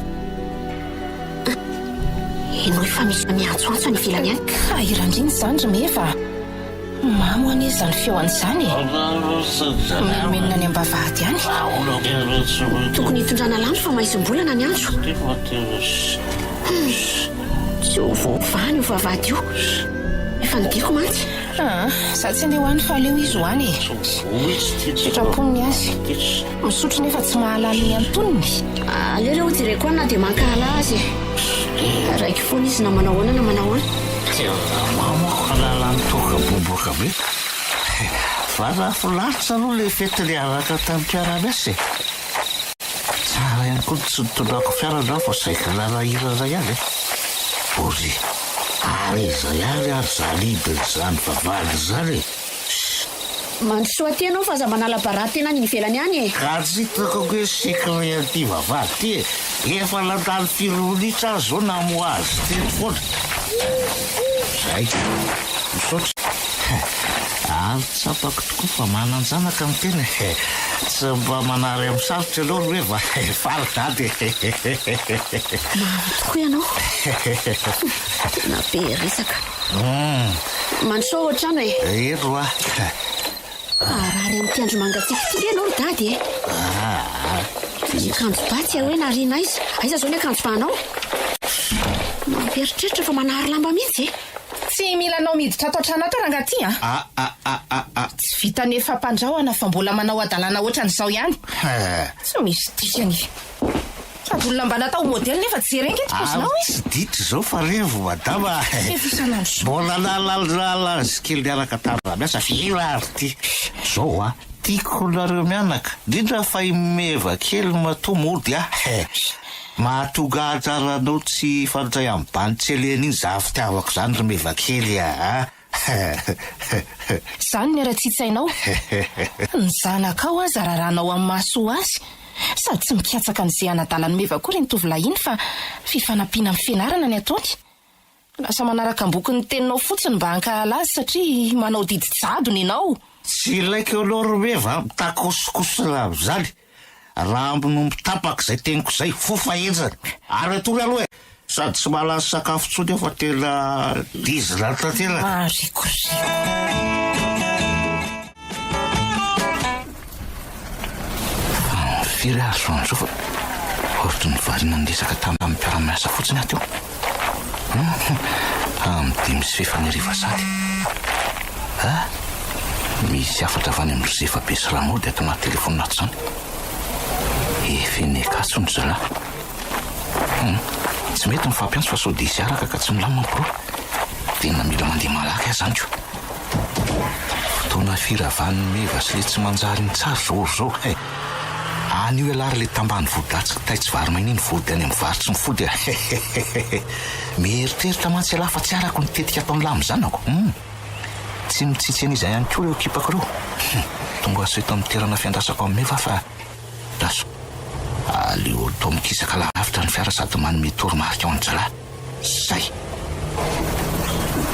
Henoy fa misy miantsoantso any ivelany any. Ka i Randrina izany ry Meva a! Mamo anie izany feo any izany e! Mimenomenona any am-bavahady any. Tokony hitondrana lamba fa maizim-bolana ny andro. Hum! Tsy ho voavahany io vavahady io. Efa nodiako mantsy. Aa, za tsy handeha ho any fa aleo izy ho any e. Sitrapony ny azy. Misotro nefa tsy mahalala ny antonony. Aleo re ho jereko any na dia mankahala azy e. Raiko foana izy na manao ahoana na manao ahoana. Tena mamako lalan'ny toaka boboka be. Fa nahafinaritra aloha ilay fety niaraka tamin'ny mpiara-miasa e. Tsara ihany koa ny tsy nitondrako fiara androany fa saika nanahirana ihany e. Ory, ary aiza ihany ary zany hidin'izany vavahady izany e? Ssss. Mandrosoa aty ianao fa aza manala barà tena any ivelany any e. Ka tsy hitako ange secret an'ity vavahady ity e. Efa nandalo firy minitra aho izao namoha azy teto foana. Zay. Misaotra. Ary tsapako tokoa fa manan-janaka ny tena e! Tsy mba manary amin'ny sarotra ianao ry Meva e! Faly dada e! Mamo tokoa ianao. Tena be resaka. Mandrosoa ao an-trano e! Eny hoa. Harary amin'ity andro mangatsiaka ity ve ianao ry dada e? Ny akanjo ba tsy hay hoe nariana aiza. Aiza izao ny akanjo banao? Mampieritreritra fa manary lamba mihitsy e! Tsy mila anao miditra ato an-trano ato rangaha ty a! A a a a a. Tsy vitan'ny efa mpandrahona fa mbola manao hadalana ohatran'izao ihany. Tsy misy dikany. Sady olona mba natao ho modely nefa jereo ange ty paozinao e! Tsy ditra izao fa revo madama a! Efa isan'andro izao. Mbola nahalalala azy kely niaraka tamin'ny ramiasa firy ary ty. Zao a! Tiako nareo mianaka, indrindra fa i Meva kely matoa mody a! Mahatonga anjaranao tsy hifandray amin'ny bandy tsy alehany iny zany fitiavako zany ry Meva kely a! Zany ny haratsian-tsainao. Ny zanakao aza raranao amin'ny mahasoa azy. Sady tsy mikatsaka an'izay hanadalan'i Meva koa ireny tovolahy iny fa fifanampiana amin'ny fianarana ny ataony. Lasa manaraka amboky ny teninao fotsiny mba hankahala azy satria manao didy jadona ianao. Tsy ilaiko ianao ry Meva a! Mitakosokosona amin'izany. Raha no mitapaka izay teniko izay, fofa henjana. Ary atory aloha e! Sady tsy mahalany sakafo intsony aho fa tena dizina tanteraka. Maharikoriko. Fa firy ary izao andro izao fa ohatry ny variana niresaka tamin'ny mpiara-miasa fotsiny aho teo. Amin'ny 45 sady. Ah! Misy hafatra avy any amin-dry Zefa be sy Ramody ato anaty telefaonina ato izany. Efa eny Ankatso ny zalahy. Hum, tsy mety mifampiantso fa sao dia hisy araka ka tsy milamina ny birao. Tena mila mandeha malaky aho izany ko. Fotoana firavan'ny meva sy le tsy manjary iny tsara izao ry zao eh! Anio ialahy ry le tambany vodilatsy kitay tsy vary maina iny vody any amin'ny vary tsy mifody eh! Hehehehe! Mieritreritra mantsy ialahy fa tsy arako ny tetika ataon'lah amin'ny zanako hum! Tsy mitsitsy an'iza ihany koa ireo ekipako ireo hum! Tonga aso eto amin'ny toerana fiandrasako an'i Meva aho fa lasa. Aleo atao mikisaka lavitra ny fiara sady manome toromarika ho an-dRzalahy. Zay.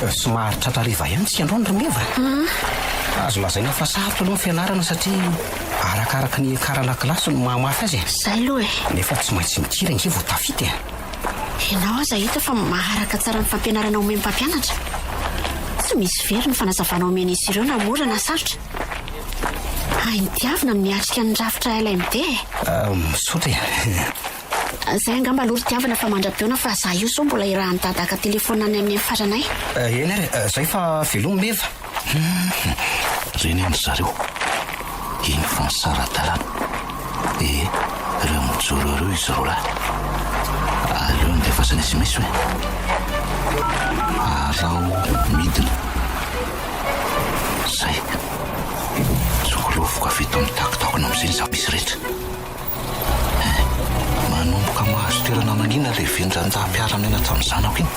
Somary tratra hariva ihany tsika androany ry Meva a! Azo lazaina fa sarotra aloha ny fianarana satria arakaraka ny hiakarana kilasy no mahamafy azy e! Zay aloha e! Nefa tsy maintsy mikiry ange vao tafita e! Ianao aza hita fa maharaka tsara ny fampianarana omen'ny mpampianatra. Tsy misy very ny fanazavana omen'izy ireo na mora na sarotra. Hain'i Tiavina ny miatrika ny rafitra LMD e! Misaotra e! Zay angamba aloha ry Tiavina fa mandra-pihaona fa za io sao mbola irahan'i Dada haka telephone any amin'ny faranay. Eny ary e, zay fa velomy Meva. Hum, reny an-dry zareo. Iny fa nisara-dalana. Ee, ireo mijoro eo ireo izy roalahy. Aleo andefasana sms hoe. Araho midina. Zay. Tsongoloviko avy eto mitakotakona amin'izay ny zava-misy rehetra. Eh! Manomboka mahazo toerana mangina ilay vendran-dahy mpiara-mianatra amin'ny zanako iny.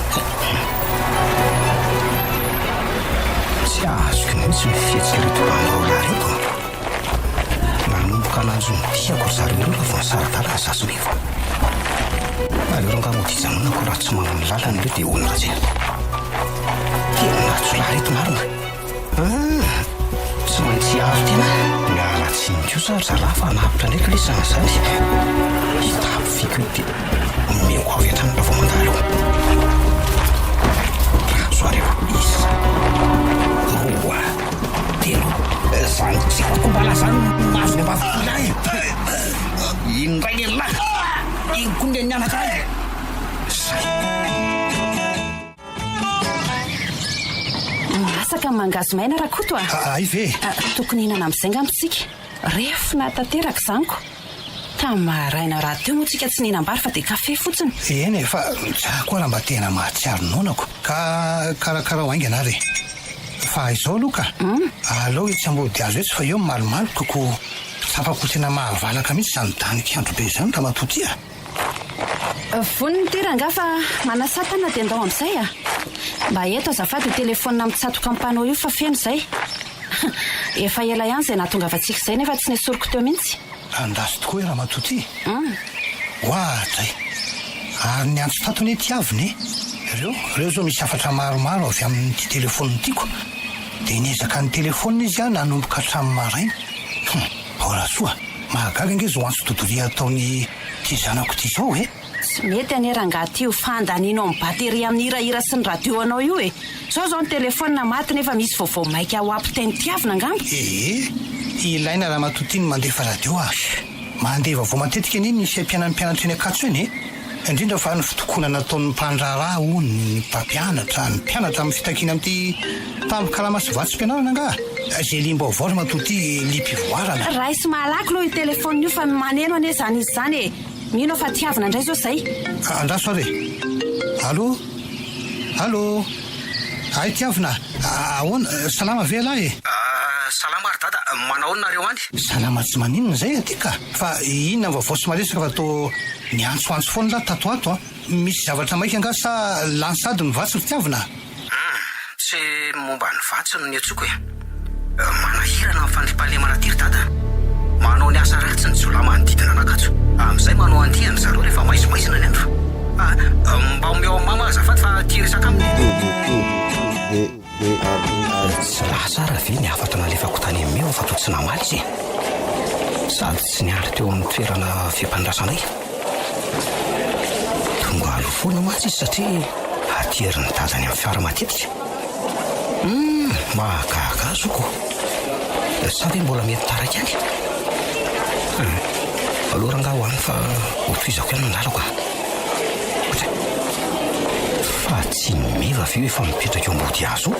Tsy azoko mihitsy ny fihetsik'ireto bandy roalahy ireto a! Afaka nanjo ny diako ry zareo ireo raha vao nisara-dalana za sy Meva. Aleo rangaha mody hijanonako raha tsy manana ny lalana ireo dia olon-dratsy e. Tena jiolahy ireto marina. Ah! Tsy maintsy hiaro tena. Miala tsiny kosa ry zalahy fa hanapitra ndraiky lesy zany zany. Hitapy fiko io dia omeko avy hatrany raha vao mandalo eo. Ratsy areo. Isa. Roa. Telo. Zany tsy kombala zany mahazo ny ambavy lahy. Iny indray ny lahy. Iny koa ny anankiray. Zay. Masaka ny mangahazo maina Rakoto a! Hay ve? Tokony hihinana amin'izay angamba isika. Refona tanteraka izany ko! Tamin'ny maraina rahateo moa tsika tsy nihinam-bary fa dia kafe fotsiny. Eny e, fa za koa raha mba tena mahatsiaro noana ko! Ka karakarao haingana ary e! Fa izao aloha ka! Aleo etsy ambodihazo etsy fa eo malomaloka ko tsapako ho tena mahavalaka mihitsy izany danik'andro be izany ramatoa ty a! Vonona ity rangahy fa manasà tanana dia ndao amin'izay a! Mba eto azafady io telefaonina mitsatoka amin'ny panneau io fa feno izay. Efa ela ihany izay nahatongavantsika izay nefa tsy nesoriko teo mihitsy. Andraso tokoa i ramatoa ty. Oadray! Ary ny antso tato anie tiavina e! Ireo, ireo izao misy hafatra maromaro avy amin'ity telefaonina ity ko. Dia niezaka nitelefaonina izy an nanomboka hatramin'ny maraina. Hum! Ao Rasoa, mahagaga ange izao antso dodoria ataon'ity zanako ity izao e! Tsy mety anie rangahy ty io fandanianao ny batterie amin'ny hirahira sy ny radio anao io e! Zao zao ny telephone maty nefa misy vaovao maika ho ampitain'i Tiavina angamba? Ee, ilaina ramatoa ty ny mandefa radio a! Mandeha vaovao matetika anie ny fiaimpiainan'ny mpianatra eny Ankatso eny e! Indrindra fa ny fitokonana ataon'ny mpandraharaha hono, ny mpampianatra, ny mpianatra amin'ny fitakiana amin'ity tambin-karama sy vatsim-pianarana angaha? Izay liam-baovao ramatoa ty liam-pivoarana. Raiso malaky aloha io telephone io fa maneno anie izany izy izany e! Mino aho fa tiavina indray izao izay. Andraso ary e! Allo? Allo? Hay Tiavina, ahoana? Salama ve ialahy e? Salama ry dada, manao ahoana nareo any? Salama tsy maninona izay aty ka! Fa inona ny vaovao sy maresaka fa toa niantsoantso foana ialahy tato ato an! Misy zavatra maika angaha sa lany sady ny vatsy ry Tiavina? Hum, tsy momba ny vatsy no niantsoako e. Manahirana ny fandriampahalemana aty ry dada a. Manao ny asa ratsy ny jiolahy manodidina an'Ankatso. Amin'izay manao andiany ry zareo rehefa maizimaizina ny andro. Ah, mba omeo an'i mama azafady fa tia resaka aminy e. Tsy lasa ara ve ny hafatra nalefako tany amin'i Meva fa toa tsy namaly izy e? Sady tsy niandry teo amin'ny toerana fiampandrasanay. Tonga aloha foana mantsy izy satria aterin'ny dadany amin'ny fiara matetika. Humm, mahagaga azy oko. Sa ve mbola mety taraiky any? Hum, aleo rangaha ho any fa ho tohizako ihany ny lalako a. Ohatray. Fa tsy ny meva ve io efa mipetraka eo ambody hazo io?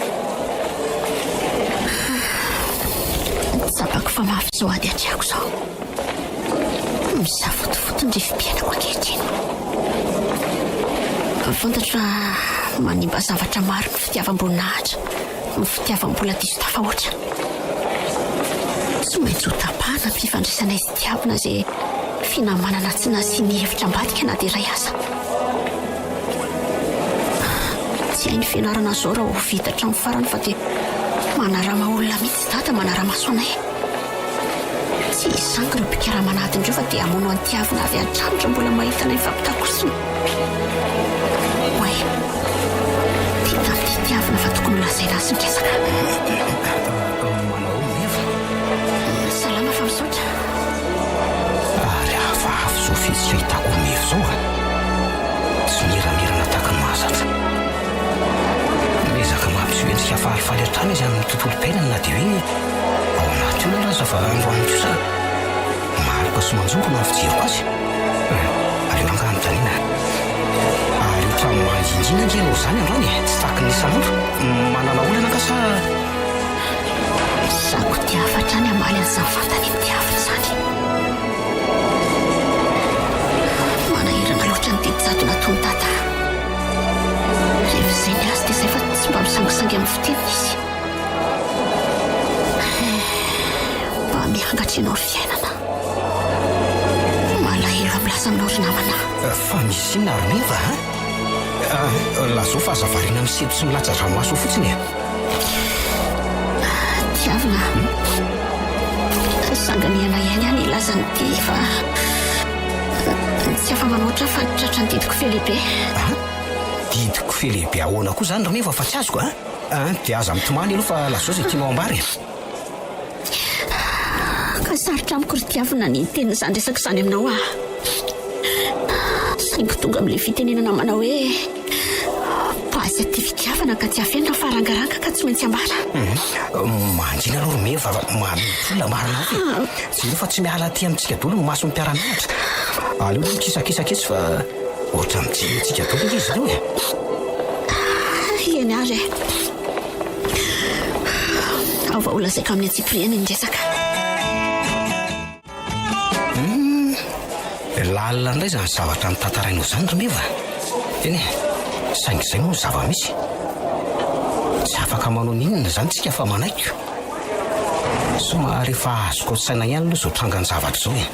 Tsapako fa mafy izao ady atrehako izao. Misafotofoto ny rivo-piainako ankehitriny. Fantatro fa manimba zavatra maro ny fitiavam-boninahitra, ny fitiavam-bola diso tafahoatra. Tsy maintsy ho tapahana ny fifandraisanay sy Tiavina izay finamanana tsy nasiany hevitra ambadika na dia iray aza. Tsy hay ny fianarana izao raha ho vita hatramin'ny farany fa dia manarama olona mihitsy Dada manara-maso anay. Tsy hisangy ireo mpikarama an'adiny ireo fa dia hamono an'i Tiavina avy hatrany raha mbola mahita anay mifampitakosina. Oay, tia tamin'ity Tiavina fa tokony holazaina azy ny resaka. Manao meva. Salama fa misaotra. Ary hafahafa izao fihetsika hitako meva izao a! Tsy miramirana tahaka ny mahazatra. Miezaka mampiseho endrika falifaly hatrany izy amin'ny tontolom-piainany na dia hoe ao anaty olana aza fa androany kosa maloka sy manjombona ny fijeriko azy. Aleo rangahy anontaniana. Ary ohatran'ny mangingina ange ianao izany androany e, tsy tahaka ny isan'andro. Manana olana angaha sa. Izaho dia hafa hatrany hamaly an'izany fanontanian'i Tiavina izany. Manahirana loatra ny didy jadona ataon'i Dada. Rehefa izay ny azy dia izay fa tsy mba misangisangy amin'ny fiteniny izy. Mba miangatra ianao ry fiainana. Malahelo aho milaza aminao ry namana. Fa misy inona ry Meva a? Lazao fa aza variana misento sy milatsa-dranomaso eo fotsiny e. Tiavina a! Sanganehana ihany aho ny hilaza. hilaza an'ity fa tsy afa-manoatra aho fa tratran'ny didiko fe lehibe. An? Didiko fe lehibe ahoana koa izany ry Meva fa tsy azoko an? An, dia aza mitomany aloha fa lazao izay tianao ambara e. Ka sarotra amiko ry tiavina ny hiteny izany resaka izany aminao aho. Saingy tonga amin'ilay fitenenana manao hoe basy aty fitiavana ka tsy afenina fa arangaranga ka tsy maintsy ambara. Mangina aloha ry Meva fa mamely olona marina ao e. Jereo fa tsy miala aty amintsika daholo ny mason'ny mpiara-mianatra. Aleo aloha mikisakisaka etsy fa ohatran'ny mijery antsika daholo ange izy ireo e. Eny ary e. Ao vao holazaiko amin'ny antsipiriany ny resaka. Hum, lalina indray izany zavatra notantarainao izany ry Meva. Eny e, saingy izay moa ny zava-misy. Tsy afaka manao n'inona izany tsika fa manaiky. Somary efa azoko an-tsaina ihany aloha izao trangan-javatra izao e.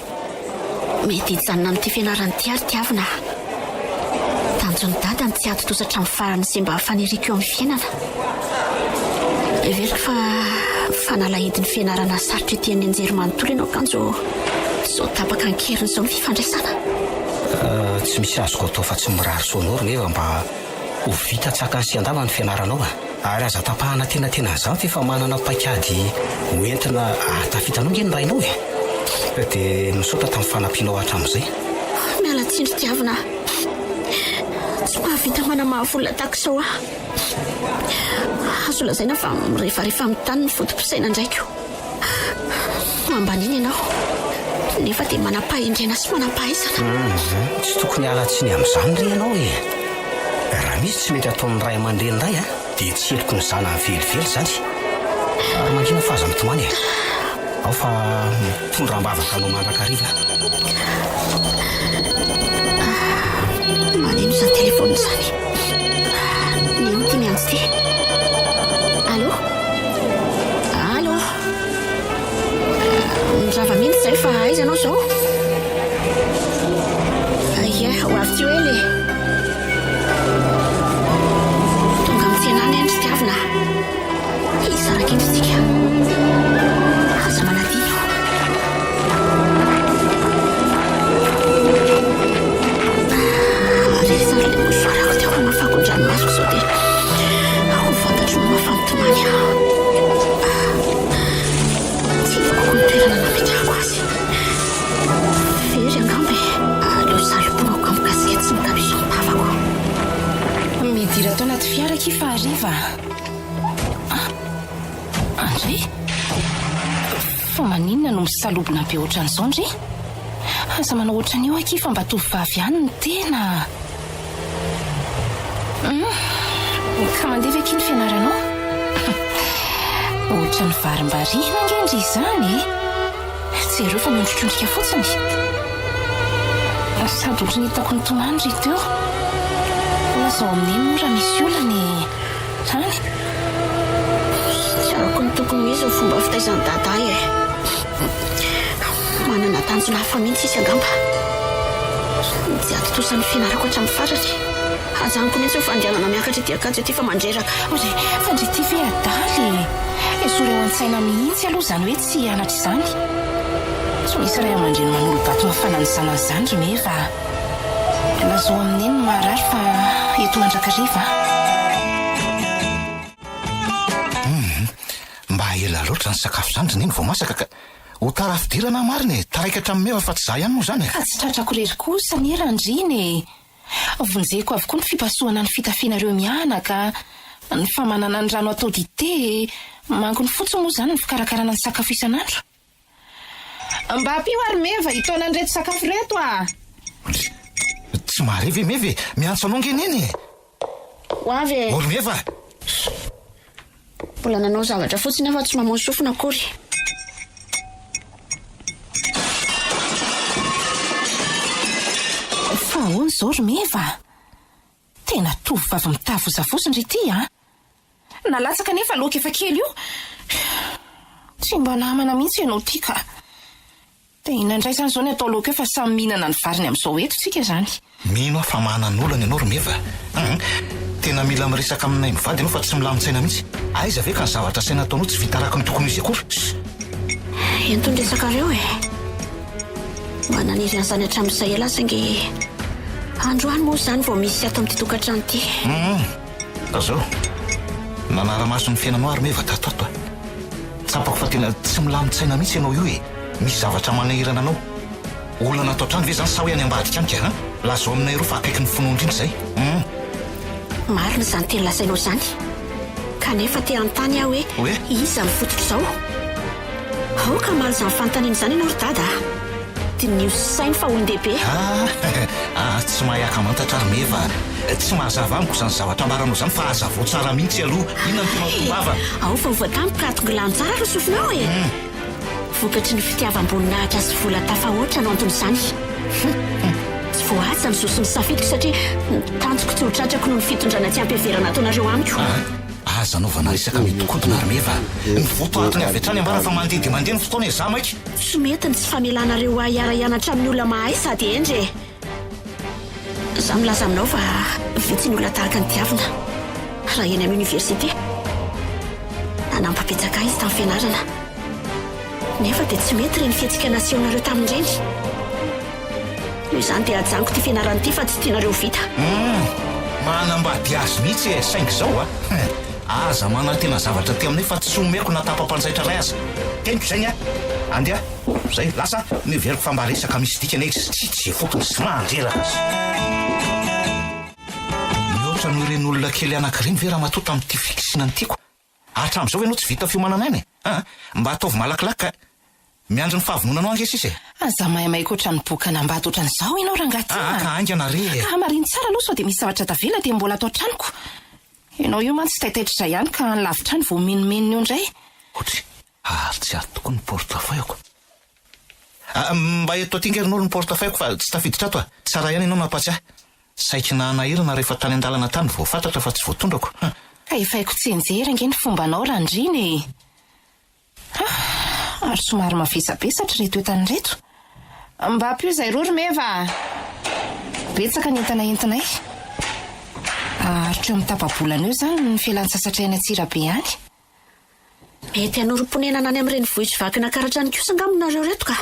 Mety hijanona amin'ity fianarana ity ary tiavina a. Tanjon'i Dada ny tsy hahatontosa hatramin'ny farany izay mba faniriako eo amin'ny fiainana. Heveriko fa fanalahidin'ny fianarana sarotra ety amin'ny anjerimanontolo ianao kanjo izao tapaka an-keriny izao ny fifandraisana. Tsy misy azoko atao fa tsy mirary soa anao ry Meva mba ho vita an-tsakany sy an-davany ny fianaranao a. Ary aza tapahana tenatenan'izany fa efa manana paikady ho entina ahatafita anao nge ny rainao e! Dia misaotra tamin'ny fanampianao hatramin'izay. Miala tsiny ry tiavina a! Tsy mahavita manamavo olona tahaka izao aho. Azo lazaina fa mirefarefa amin'ny tany ny foto-pisainan-draiko. Mambanina ianao, nefa dia manam-pahendrena sy manam-pahaizana. Hum, tsy tokony hiala tsiny amin'izany re ianao e! Raha misy tsy mety ataon'ny ray aman-dreny iray a, dia tsy heloky ny zanany velively izany. Ary mangina fa aza mitomany e! Ao fa mitondra am-bavaka anao mandrakariva aho. Maneno izany telefaonina izany. Neny ity miantso ity. Allô? Allô? Mirava mihitsy izay fa aiza ianao izao? Ie, ho avy tsy ho ela e. Tonga mitsena any ry tiavina. Hisaraka eto isika. Aza manadino. Ary aiza ary ilay mouchoir-ako teo hamafako ny ranomasoko sao dia ho fantatry mama fa mitomany aho. Tsy hitako koa ny toerana nametrahako azy. Very angamba e. Aleo salobonako amin'ny casquette sy ny capuchon ny tavako. Midira ato anaty fiara akia fa hariva a. Andry? Fa maninona no misalobona be ohatran'izao ndry? Aza manao ohatran'io akia fa mba tovovavy ihany ny tena. Hum, ka mandeha ve akia ny fianaranao? Ohatran'ny varimbariana ange ndry izany e! Jereo fa miondrikondrika fotsiny. Sady ohatran'ny hitako nitomany ry teo. Lazao amin'i Neny moa raha misy olana e! Any? Tsy arako ny tokony ho izy ny fomba fitaizan'i Dada ahy e! Manana tanjona hafa mihitsy izy angamba. Tsy hahatontosa ny fianarako hatramin'ny farany. Hajanoko mihitsy ny fandehanana miakatra ity akanjo ity fa mandreraka. Ry, fa ndry ity ve adala e! Esory ao an-tsaina mihitsy aloha izany hoe tsy hianatra izany. Tsy misy ray aman-dreny manolo-bato mafana ny zanany izany ry Meva a! Lazao amin'i Neny ny maharary fa eto mandrakariva aho. Humm, mba ela loatra ny sakafo izany ry Neny vao masaka ka. Ho tara fidirana aho marina e! Taraiky hatramin'ny meva fa tsy izaho ihany moa izany e! Ka tsy tratrako irery kosa anie Randriana e! Vonjeko avokoa ny fipasohana ny fitafianareo mianaka, ny famanana ny rano atao dite e! Manginy fotsiny moa izany ny fikarakarana ny sakafo isan'andro. Mba ampio ary Meva hitaona an'ireto sakafo ireto a! Ndry! Tsy mahare ve Meva e? Miantso anao ange Neny e! Ho avy e! Ô ry Meva! Mbola nanao zavatra fotsiny aho fa tsy mamono sofina akory. Fa ahoana izao ry Meva? Tena tovovavy mitavozavoza ndry ity a! Nalatsaka anefa laoka efa kely io. Tsy mba namana mihitsy ianao ity ka. Dia inona indray izany izao ny atao laoka eo fa samy mihinana ny variny amin'izao eto tsika izany. Mino aho fa manan'olana ianao ry Meva a! Tena mila miresaka aminay mivady ianao fa tsy milamin-tsaina mihitsy. Aiza ve ka ny zavatra asaina ataonao tsy vita araka ny tokony ho izy akory. Ento ny resakareo e! Mba naniry an'izany hatramin'izay ialahy saingy androany moa izany vao misy ato amin'ity tokantrano ity. Hum, zao. Nanara-maso ny fiainanao ary meva tato ato a. Tsapako fa tena tsy milamin-tsaina mihitsy ianao io e. Misy zavatra manahirana anao. Olana ato an-trano ve izany sa hoe any ambadika any ka han? Lazao aminay roa fa akaiky ny fonao indrindra izay. Hum. Marina izany teny lazainao izany. Kanefa te hanontany aho hoe Hoe? iza no fototr'izao? Aoka hamaly izany fanontaniana izany ianao ry Dada a! Diniho sy saino fa olon-dehibe. Ah, ah, tsy mahay akamantatra ry Meva a! Tsy mazava amiko izany zavatra ambaranao izany fa hazavao tsara mihitsy aloha. Inona no tianao hatongavana? Ao fa ho voatampoka hatongilano tsara ireo sofinao e! Vokatry ny fitiavam-boninahitra sy vola tafahoatra no anton'izany. Hum! Tsy voahaja ny zo sy ny safidiko satria ny tanjoko tsy ho tratrako noho ny fitondrana tsy ampiheverana ataonareo amiko. Ah! Aza anaovana resaka mihodinkodina ry Meva a! Ny votoatiny avy hatrany ambara fa mandeha dia mandeha ny fotoana e! Za maika! Tsy mety ny tsy famelanareo ahy hiara-hianatra amin'ny olona mahay sady hendry e! Izaho milaza aminao fa vitsy ny olona tahaka an'i Tiavina raha eny amin'ny oniversite. Nanampy betsaka ahy izy tamin'ny fianarana. Nefa dia tsy mety ireny fihetsika nasehonareo tamin'ireny. Noho izany dia ajanoko ity fianarana ity fa tsy tianareo ho vita. Humm! Manambady azy mihitsy e! Saingy izao a! Aza manantena zavatra aty aminay fa tsy omeko na tapa-panjaitra iray aza. Teniko izay ny ahy. Andeha. Zay, lasa noheveriko fa mba resaka misy dikany e, tsy tsy fotony sy mandreraka azy. Mihoatra noho ireny olona kely anankiray ve ramatoa tamin'ity fikisiana ny tiako? Hatramin'izao ve ianao tsy vita fiomanana aina e? Aa! Mba ataovy malakilaky ka. Miandry ny fahavononanao ange sisa e! Aza maimaika ohatran'ny boka an'ambady ohatran'izao ianao rangahy ty Aa a! ka haingana re e! Ka hamarino tsara aloha sao dia misy zavatra tavela dia mbola ato an-tranoko. Ianao io mantsy taitaitra izay ihany ka any lavitra any vao mimenomenona eo indray. Otry. Ary tsy ato tokoa ny portefeuille-ko. Ah, mba eto aty nge ry Noro ny portefeuille-ko fa tsy tafiditra ato a! Tsara ihany ianao nampatsiahy. Saiky nanahirana rehefa tany an-dalana tany vao fantatra fa tsy voatondrako. Hum. Ka efa haiko tsianjery ange ny fombanao Randriana e! Ah, ary somary mavesabesatra ireto entana ireto. Mba ampio izay roa ry Meva a! Betsaka ny entana entinay. Haharitra eo amin'ny tapa-bolana eo izany ny fialan-tsasatray any Antsirabe any. Mety hanorim-ponenana any amin'ny renivohitr'i Vakinankaratra any kosa angamba nareo ireto ka!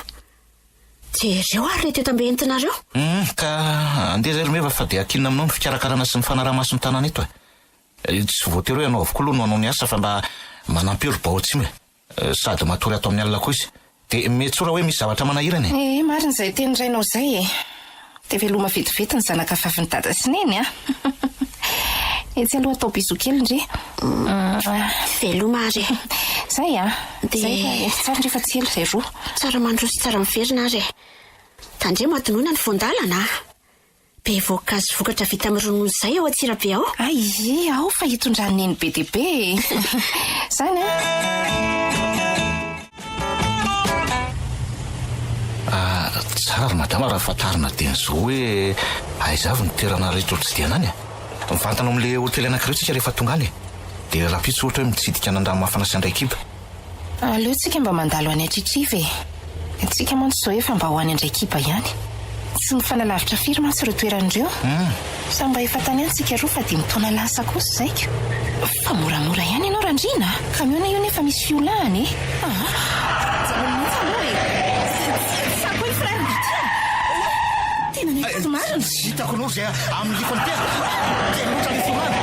Jereo ary ireto entam-be entinareo. Hum, ka andeha izay ry Meva fa dia ankinina aminao ny fikarakarana sy ny fanaraha-maso ny tanàna eto e. Tsy voatery hoe ianao avokoa aloha no hanao ny asa fa mba manampy eo ry Bao Atsimo e. Sady matory ato amin'ny alina koa izy. Dia metsora hoe misy zavatra manahirana e. Ee, marina izay tenin-drainao izay e. Dia veloma vetivety ny zanaka vavin'i dada sy neny a! Etsy aloha atao bisous kely ndry. Veloma ary e. Zay a! Dia. Zay fa ento tsara ndry fa tsy ela izay roa. Tsara mandroso tsara miverina ary e. Tandremo adinoina ny voan-dalana a! Be voankazo vokatra vita amin'ny ronono izay ao Antsirabe ao. Hay, ao fa hitondran'i Neny be dia be e! Izany an! Ah, tsara ry madama raha fantarina dieny izao hoe aiza avy ny toerana rehetra ho tsidihana any e. Mivantana ao amin'ilay hotely anankiray tsika rehefa tonga any e. Dia rahampitso ohatra hoe mitsidika an'Andranomafana sy Andraikiba. Aleo tsika mba mandalo any Atritriva e! Tsika mantsy izao efa mba ho any Andraikiba ihany. Tsy mifanalavitra firy mantsy ireo toerana ireo. Samy mba efa tany ihany tsika roa fa dimy taona lasa kosa izay ko. Fa moramora ihany ianao Randriana a! Kamiona io nefa misy fiolahana e! Aa! Ajanony mihitsy aloha e! Tsako iny frère Ndity a! Tena nahita marina! Tsy hitako anao izay amiliako an'ity a! Tena loatra ilay fiolahana!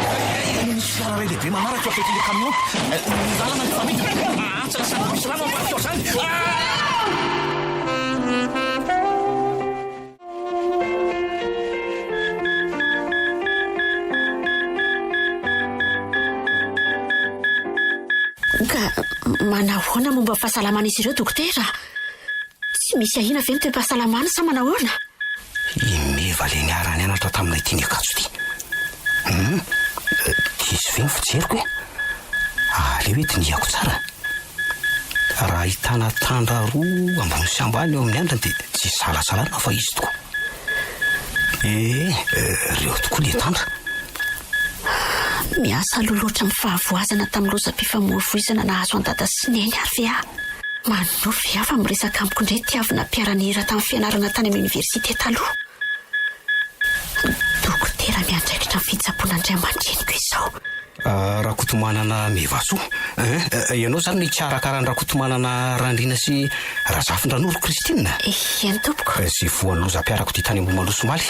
Misy fiara iray lehibe manaraka eo akaikin'ilay camion. Ny lalana efa midina. Ahantsana sady misy rano ambadika ao izany. Ka manahoana momba ny fahasalaman'izy ireo dokotera? Tsy misy ahiana ve ny toe-pahasalamany sa manahoana? I Meva le niara-nianatra taminay ity niakatso ity. Hum, diso ve ny fijeriko e? Aleo hoe dinihako tsara. Raha ahitana tandra roa ambony sy ambany eo amin'ny andriny dia tsy isalasalana fa izy tokoa. Ee, ireo tokoa le tandra. Miasa aloha loatra amin'ny fahavoazana tamin'ny lozam-pifamoivoizana nahazo an'i Dada sy Neny ary ve aho? Manonofy aho fa miresaka amiko indray ity avy nampiara-nihira tamin'ny fianarana tany amin'ny oniversite taloha. Dokotera miandraikitra ny fitsaboana ny ray aman-dreniko izao. Rakotomanana Mevasoa eh, ianao izany no hikarakara an'i Rakotomanana Randriana sy Razafindranoro Christine? Eny tompoko. Izay voan'ny lozam-piarakodia tany Ambohimaloso omaly.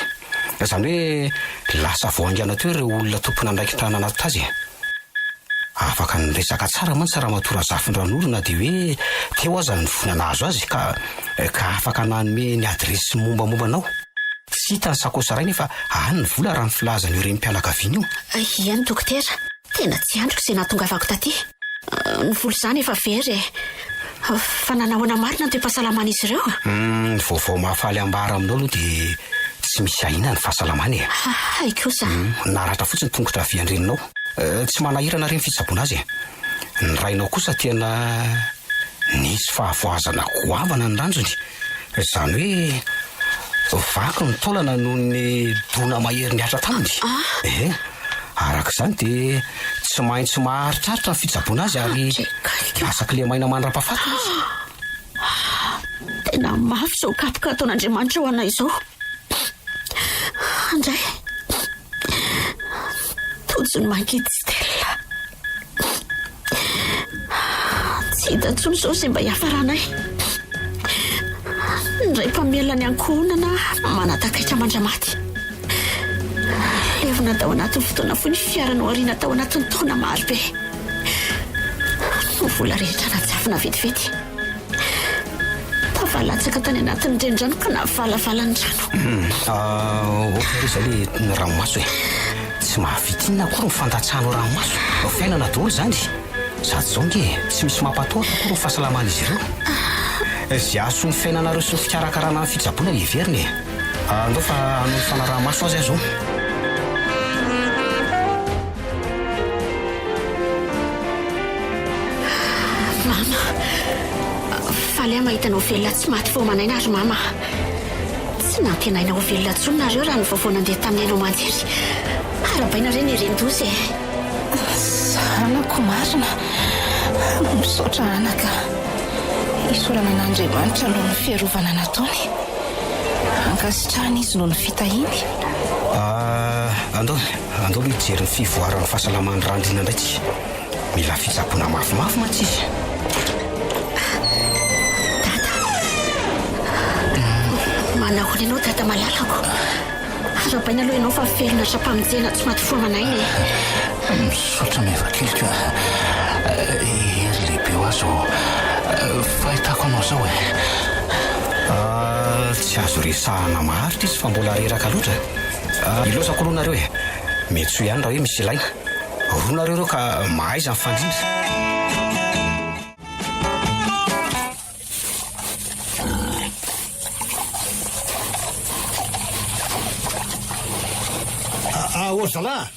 Izany hoe lasa vao haingana teo ireo olona tompon'andraikitra nanatitra azy e. Afaka niresaka tsara mantsy Ramatoa Razafindranoro na dia hoe teo aza ny voina nahazo azy ka ka afaka nanome ny adiresy mombamomba anao. Tsy hita ny sakaosy iray nefa any ny vola raha ny filazan'io renim-pianakaviana io. Eny dokotera, tena tsy andriko izay nahatongavako taty. Ny vola izany efa very e. Fa nanahoana marina ny toe-pahasalaman'izy ireo? Ny vaovao mahafaly ambara aminao aloha dia tsy misy ahiana ny fahasalamany e. Hay kosa. Naratra fotsiny tongotra havia an-dreninao. Tsy manahirana re ny fitsaboana azy e. Ny rainao kosa tena nisy fahavoazana goavana ny ranjony. Izany hoe vaky ny taolana noho ny dona mahery nihatra taminy. Ee, araka izany dia tsy maintsy maharitraritra ny fitsaboana azy ary lasa kilemaina mandra-pahafatiny izy. Tena mafy izao kapoka ataon'Andriamanitra ho anay izao. Andray. Tojo ny mangidy Stella. Tsy hita intsony izao izay mba hiafaranay. Ny ray mpamelona ny ankohonana manatakaitra mandramaty. Levona tao anatin'ny fotoana fohy ny fiara nohariana tao anatin'ny taona marobe. Ny vola rehetra najavona vetivety. Tafalatsaka tany anatin'ny renirano ka navalavalan'ny rano. Ok aloha izay le ranomaso e. Tsy mahavita inona akory ny fandatsahanao ranomaso. Fiainana daholo izany. Sady izao nge e, tsy misy mampatahotra akory ny fahasalaman'izy ireo. Izay hahasoa ny fiainanareo sy ny fikarakarana ny fitsaboana no heverina e. Andao fa hanao ny fanaraha-maso azy aho izao. Mama, faly aho mahita anao velona tsy maty vao aman'aina ary mama. Tsy nantenaina ho velona intsony nareo raha ny vaovao nandeha tamin'ny haino aman-jery. Arahabaina re ny eren-doza e. Zanako marina. Misaotra anaka. Isaorana an'Andriamanitra noho ny fiarovana nataony. Ankasitrahana izy noho ny fitahiany. Andao, andao aloha hijery ny fivoaran'ny fahasalaman'i Randriana indray tsika. Mila fitsaboana mafimafy mantsy izy. Dada. Manahoana ianao Dada malalako? Arahabaina aloha ianao fa velona hatrampamonjena tsy maty fo aman'aina e. Misaotra Mevakeliko a. Hery lehibe ho ahy izao fahitako anao izao e. Tsy azo resahana maharitra izy fa mbola reraka loatra. Ilaozako aloha nareo e. Mety soa ihany raha hoe misy ilaina. Roa nareo ireo ka mahaiza mifandrindra. Ah, ô zalahy,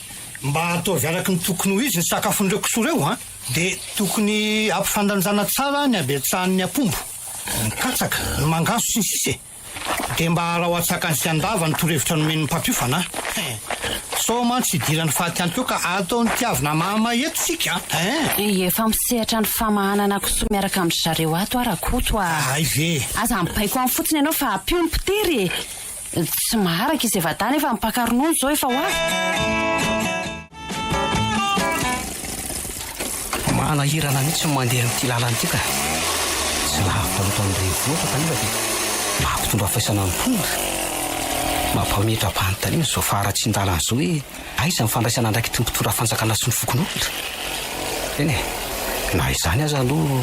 mba ataovy araky ny tokony ho izy ny sakafon'ireo kisoa ireo an! Dia tokony ampifandanjana tsara ny habetsahan'ny apombo, ny katsaka, ny mangahazo sy ny sisa e! Dia mba araho an-tsakany sy an-dava ny torohevitra nomen'ny mpampiofana an! Hein! Sao mantsy hidiran'ny faty ihany koa ka ataony tiavina mahamay eto isika an! Hein! Efa misehatra ny famahanana kisoa miaraka amin-dry zareo ato aho Rakoto a! Hay ve! Aza mibaiko any fotsiny ianao fa ampio ny mpitery e! Tsy maharaka izy efa-dahy nefa mpaka ronono izao efa ho avy. Manahirana mihitsy ny mandeha amin'ity lalana ity ka. Tsy lavitra loatra ny renivohitra kanefa dia mampitondra faisana ny mponina. Mampametra-panontaniana izao faharatsian-dalana izao hoe aiza ny fandraisana andraikitry ny mpitondra fanjakana sy ny fokonolona? Eny e, na izany aza aloha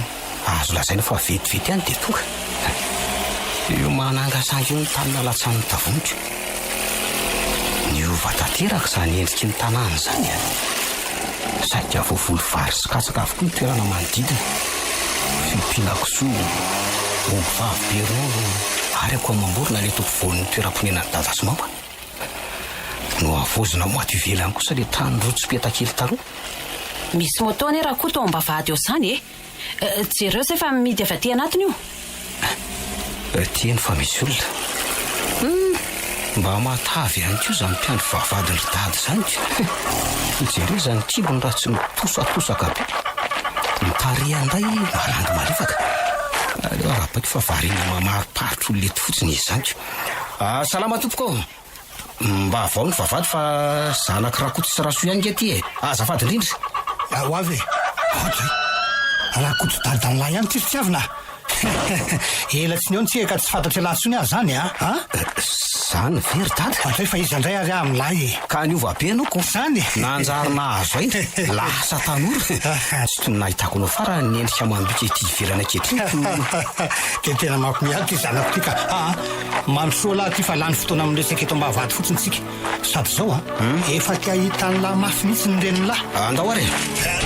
azo lazaina fa vetivety ihany dia tonga. Io manangasanga io ny tany nalatsahan'ny tavoniko. Niova tanteraka izany endriky ny tanàna izany e! Saika voavoly vary sy katsaka avokoa ny toerana manodidina. Fiompiana kisoa, omby vavy be ronono ary akoho amam-borona ilay tompovoan'ny toeram-ponenan'i Dada sy Mama. Nohavaozina ho ato ivelany kosa ilay trano rotsopeta kely taloha. Misy moto anie Rakoto ao am-bavahady ao izany e! Jereo zay fa mihidy avy aty anatiny io. Tiany fa misy olona. Hum! Mba matavy ihany koa izany mpiandry vavahadin-dry dada izany ka. Jereo izany kibony raha tsy mitosatosaka be. Ny tarehiny indray malandy malefaka. Aleo arahabaiko fa variana mamariparitra olona eto fotsiny izy izany ka. Salama tompoko ô! Mba avao ny vavahady fa zanak'i Rakoto sy Rasoa ihany nge ty e! Azafady indrindra! Ho avy e! Ohatray! Rakoto dadan'lahy ihany ty ry Tiavina a! Ela tsy nihaona tsika ka tsy fantatr'ialahy intsony aho zany a! A! Zany ve ry dada? Ohatray fa iza indray ary aho amin'lahy e! Ka niova be ianao ko! Zany e! Nanjary nahazo aina, lasa tanora! Tsy toy ny nahitako anao farany ny endrika amam-bika ety ivelany ankehitriny ko! Dia tena mampimehy ahy ity zanako ity ka! Aa! Mandrosoa lahy ity fa lany fotoana miresaka eto ambavahady fotsiny tsika. Sady izao a! Efa te hahita an'lah mafy mihitsy ny renin'lah. Andao ary e!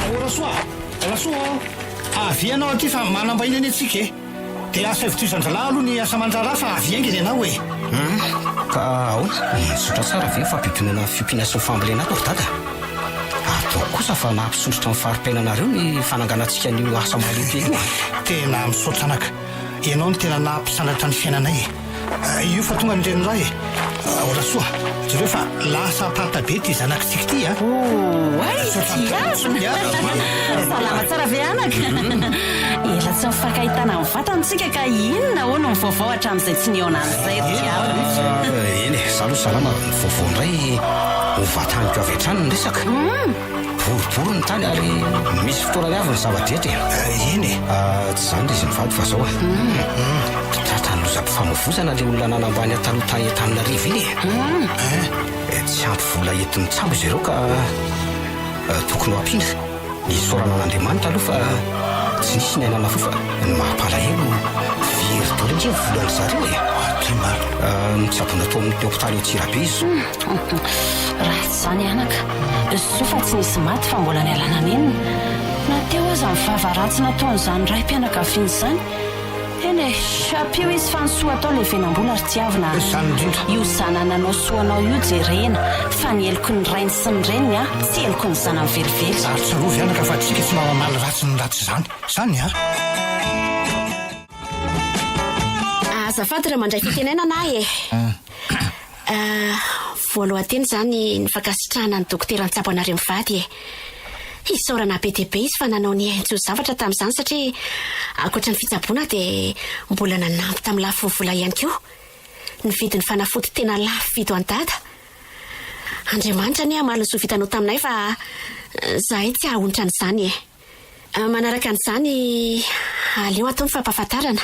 Ô Rasoa a! Rasoa ô! Avia ianao aty fa manam-bahiny anie tsika e! Dia asaivo tohizan-dralahy aloha ny asa aman-draharaha fa avia haingana ianao e! Hum! Ka ahoana? Mizotra tsara ve ny fampidonana ny fiompiana sy ny fambolena ato ry dada? Ataoko kosa fa nampisondrotra ny fari-piainanareo ny fananganantsika an'io asa mahaleo io a! Tena misaotra anaka. Ianao no tena nampisandratra ny fiainanay e! Io fa tonga ny renin'lahy e! Ao Rasoa, jereo fa lasa pata be ity zanakitsika ity a! Oay, Tiavina! Salama tsara ve anaka? Ela tsy nifankahitana mivantana tsika ka inona hono ny vaovao hatramin'izay tsy nihaonana izay ry Tiavina? Eny e, za aloha salama, ny vaovao indray ho vataniko avy hatrany ny resaka. Boribory ny tany ary misy fotoanany avy ny zava-drehetra e. Eny e. Tsy izany ry izy mivady fa zao e. Tratran'ny lozam-pifamoivozana ilay olona nanambany ahy taloha tany Antananarivo iny e. Tsy ampy vola enti-mitsabo izy ireo ka tokony ho ampiana. Isaorana an'Andriamanitra aloha fa tsy nisy ny aina nafoy fa ny mampalahelo very daholo ange ny volan-dry zareo e. Ty marina. Nitsaboina tao amin'ny hopitaly ao Antsirabe izy izao. Ratsy izany anaka. Soa fa tsy nisy maty fa mbola nialana nenina. Na teo aza ny vava ratsy nataon'izany raim-pianakaviana izany. Eny e, ampio izy fa ny soa atao levenam-bola ry tiavina a. Izany indrindra. Io zanany nanao soa anao io jerena fa ny heloky ny rainy sy ny reniny a, tsy heloky ny zanany velively. Ary tsarovy anaka fa tsika tsy mba mamaly ratsy ny ratsy izany. Izany a. Azafady raha mandray fitenenana aho e. Voalohan-teny izany ny fankasitrahana ny dokotera nitsabo anareo mivady e. Isaorana be dia be izy fa nanao ny hainy tsy ho zavatra tamin'izany satria ankoatra ny fitsaboana dia mbola nanampy tamin'ny lafiny vola ihany koa. Nividy ny fanafody tena lafo vidy ho an'i Dada. Andriamanitra anie hamaly ny soa vitanao taminay fa izahay tsy hahonitra an'izany e. Manaraka an'izany, aleo atao ny fampahafantarana.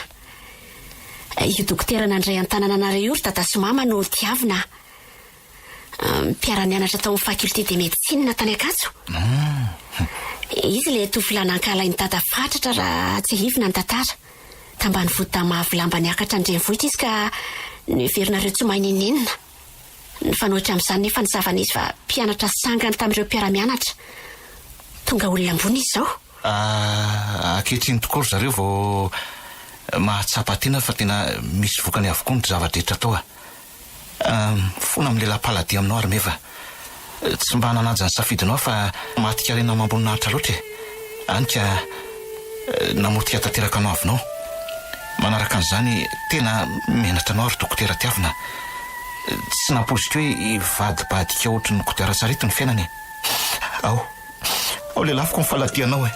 Io dokotera nandray an-tanana anareo io ry dada sy mama no tiavina. Mpiara-nianatra tao amin'ny faculté de médecine tany Ankatso. Izy ilay tovolahy nankahalain'i dada fatratra raha tsiahivina ny tantara. Tambanivohitra Mahavolamba niakatra an-drenivohitra izy ka neverinareo tsy mahay n'inon'inona. Nifanohitra amin'izany nefa ny zava-nisy fa mpianatra sangany tamin'ireo mpiara-mianatra. Tonga olona ambony izy izao. Ankehitriny tokoa ry zareo vao mahatsapa tena fa tena misy vokany avokoa ny zava-drehetra atao a! Mifona amin'ny lehilahy mpaladia aminao ary Meva. Tsy mba nanaja ny safidinao aho fa matin-karena amam-boninahitra loatra e! Any ka namotika tanteraka anao avinao. Manaraka an'izany, tena menatra anao ry dokotera tiavina. Tsy nampoiziko hoe hivadibadika ohatry ny kodiaran-tsarety ny fiainana e! Ao, ao lelafiko ny faladianao e!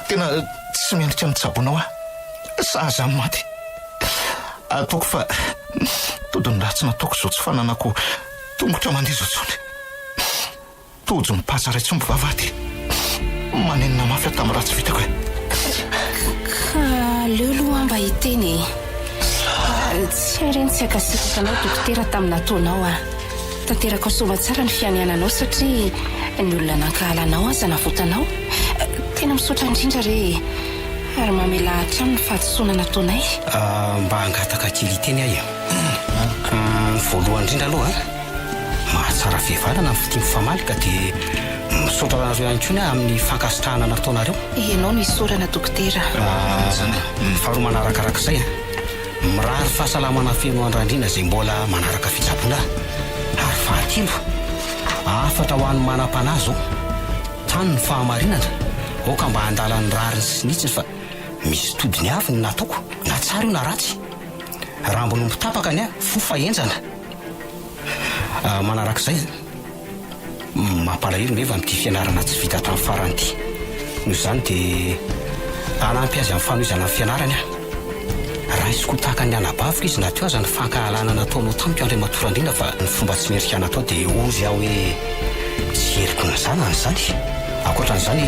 Tena tsy mendrika ny tsaboinao aho. Sahaza ny maty. Ataoko fa todin'ny ratsy nataoko izao tsy fananako tongotra mandeha izao intsony. Tojo ny patsa iray tsy omby vava aty. Manenina mafy aho tamin'ny ratsy vitako e. Ka aleo aloha aho mba hiteny e. Tsy hay re ny tsy hankasitraka anao dokotera tamin'ny nataonao aho. Tanterakao soamatsara ny fianiananao satria ny olona nankahala anao aza navotanao. Tena misaotra indrindra re e. Ary mamelà hatrany ny fahadisoana nataonay. Mba hangataka kely hiteny aho e. Voalohany indrindra aloha, mahatsara fihavanana ny fitia mifamaly ka dia misaotra anareo ihany koa ny ahy amin'ny fankasitrahana nataonareo. Ianao no isaorana dokotera. Faharoa manarakarak'izay, mirary fahasalamana feno an-dRandriana izay mbola manaraka fitsaboana ary fahatelo, hafatra ho an'ny manam-panahy izao, tano ny fahamarinana, aoka mba handala ny rariny sy ny hitsiny fa misy todiny avy ny nataoko, na tsara io na ratsy. Rambon'omby tapaka ny ahy, fo fa henjana. Manarak'izay, mampalahelo nefa amin'ity fianarana tsy vita hatramin'ny farany ity. Noho izany dia hanampy azy amin'ny fanohizana ny fianarany aho. Raisiko ho tahaka ny anabaviko izy na teo aza ny fankahalana nataonao tamiko Andriamatoa Randriana fa ny fomba tsy mendrika natao dia hozy aho hoe tsy heriko ny zanany izany. Ankoatra an'izany,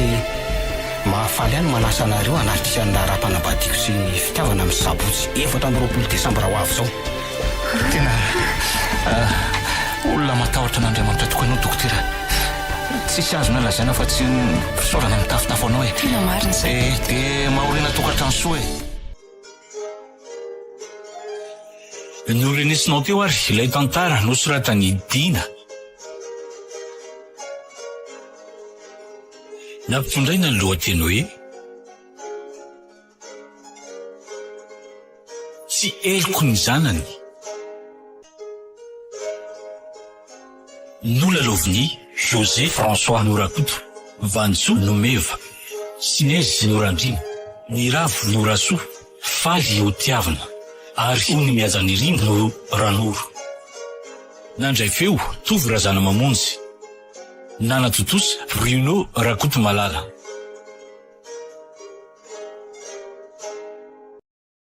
mahafaly ahy ny manasa anareo hanatrika ny raharaham-panambadiako sy ny fitiavana amin'ny sabotsy 24 desambra ho avy izao. Tena olona matahotra an'Andriamanitra tokoa ianao Dokotera. Tsisy azonay lazaina fa tsy ny fisaorana mitafotafo anao e. Tena marina izany. Eh, dia mahorena tokantrano soa e. Norenesinao teo ary ilay tantara nosoratan'i Dina. Nampitondraina ny lohateny hoe. Tsy heloko ny zanany. Nolalaovin'i José François Norakoto, Vanisoa Nomeva, Sinezy Norandriana, Niravo Norasoa, Faly Hotiavina ary Ony Mihajanirina no Ranoro. Nandray feo, Tovo Razanamamonjy. Nanatontosa, Bruno Rakotomalala.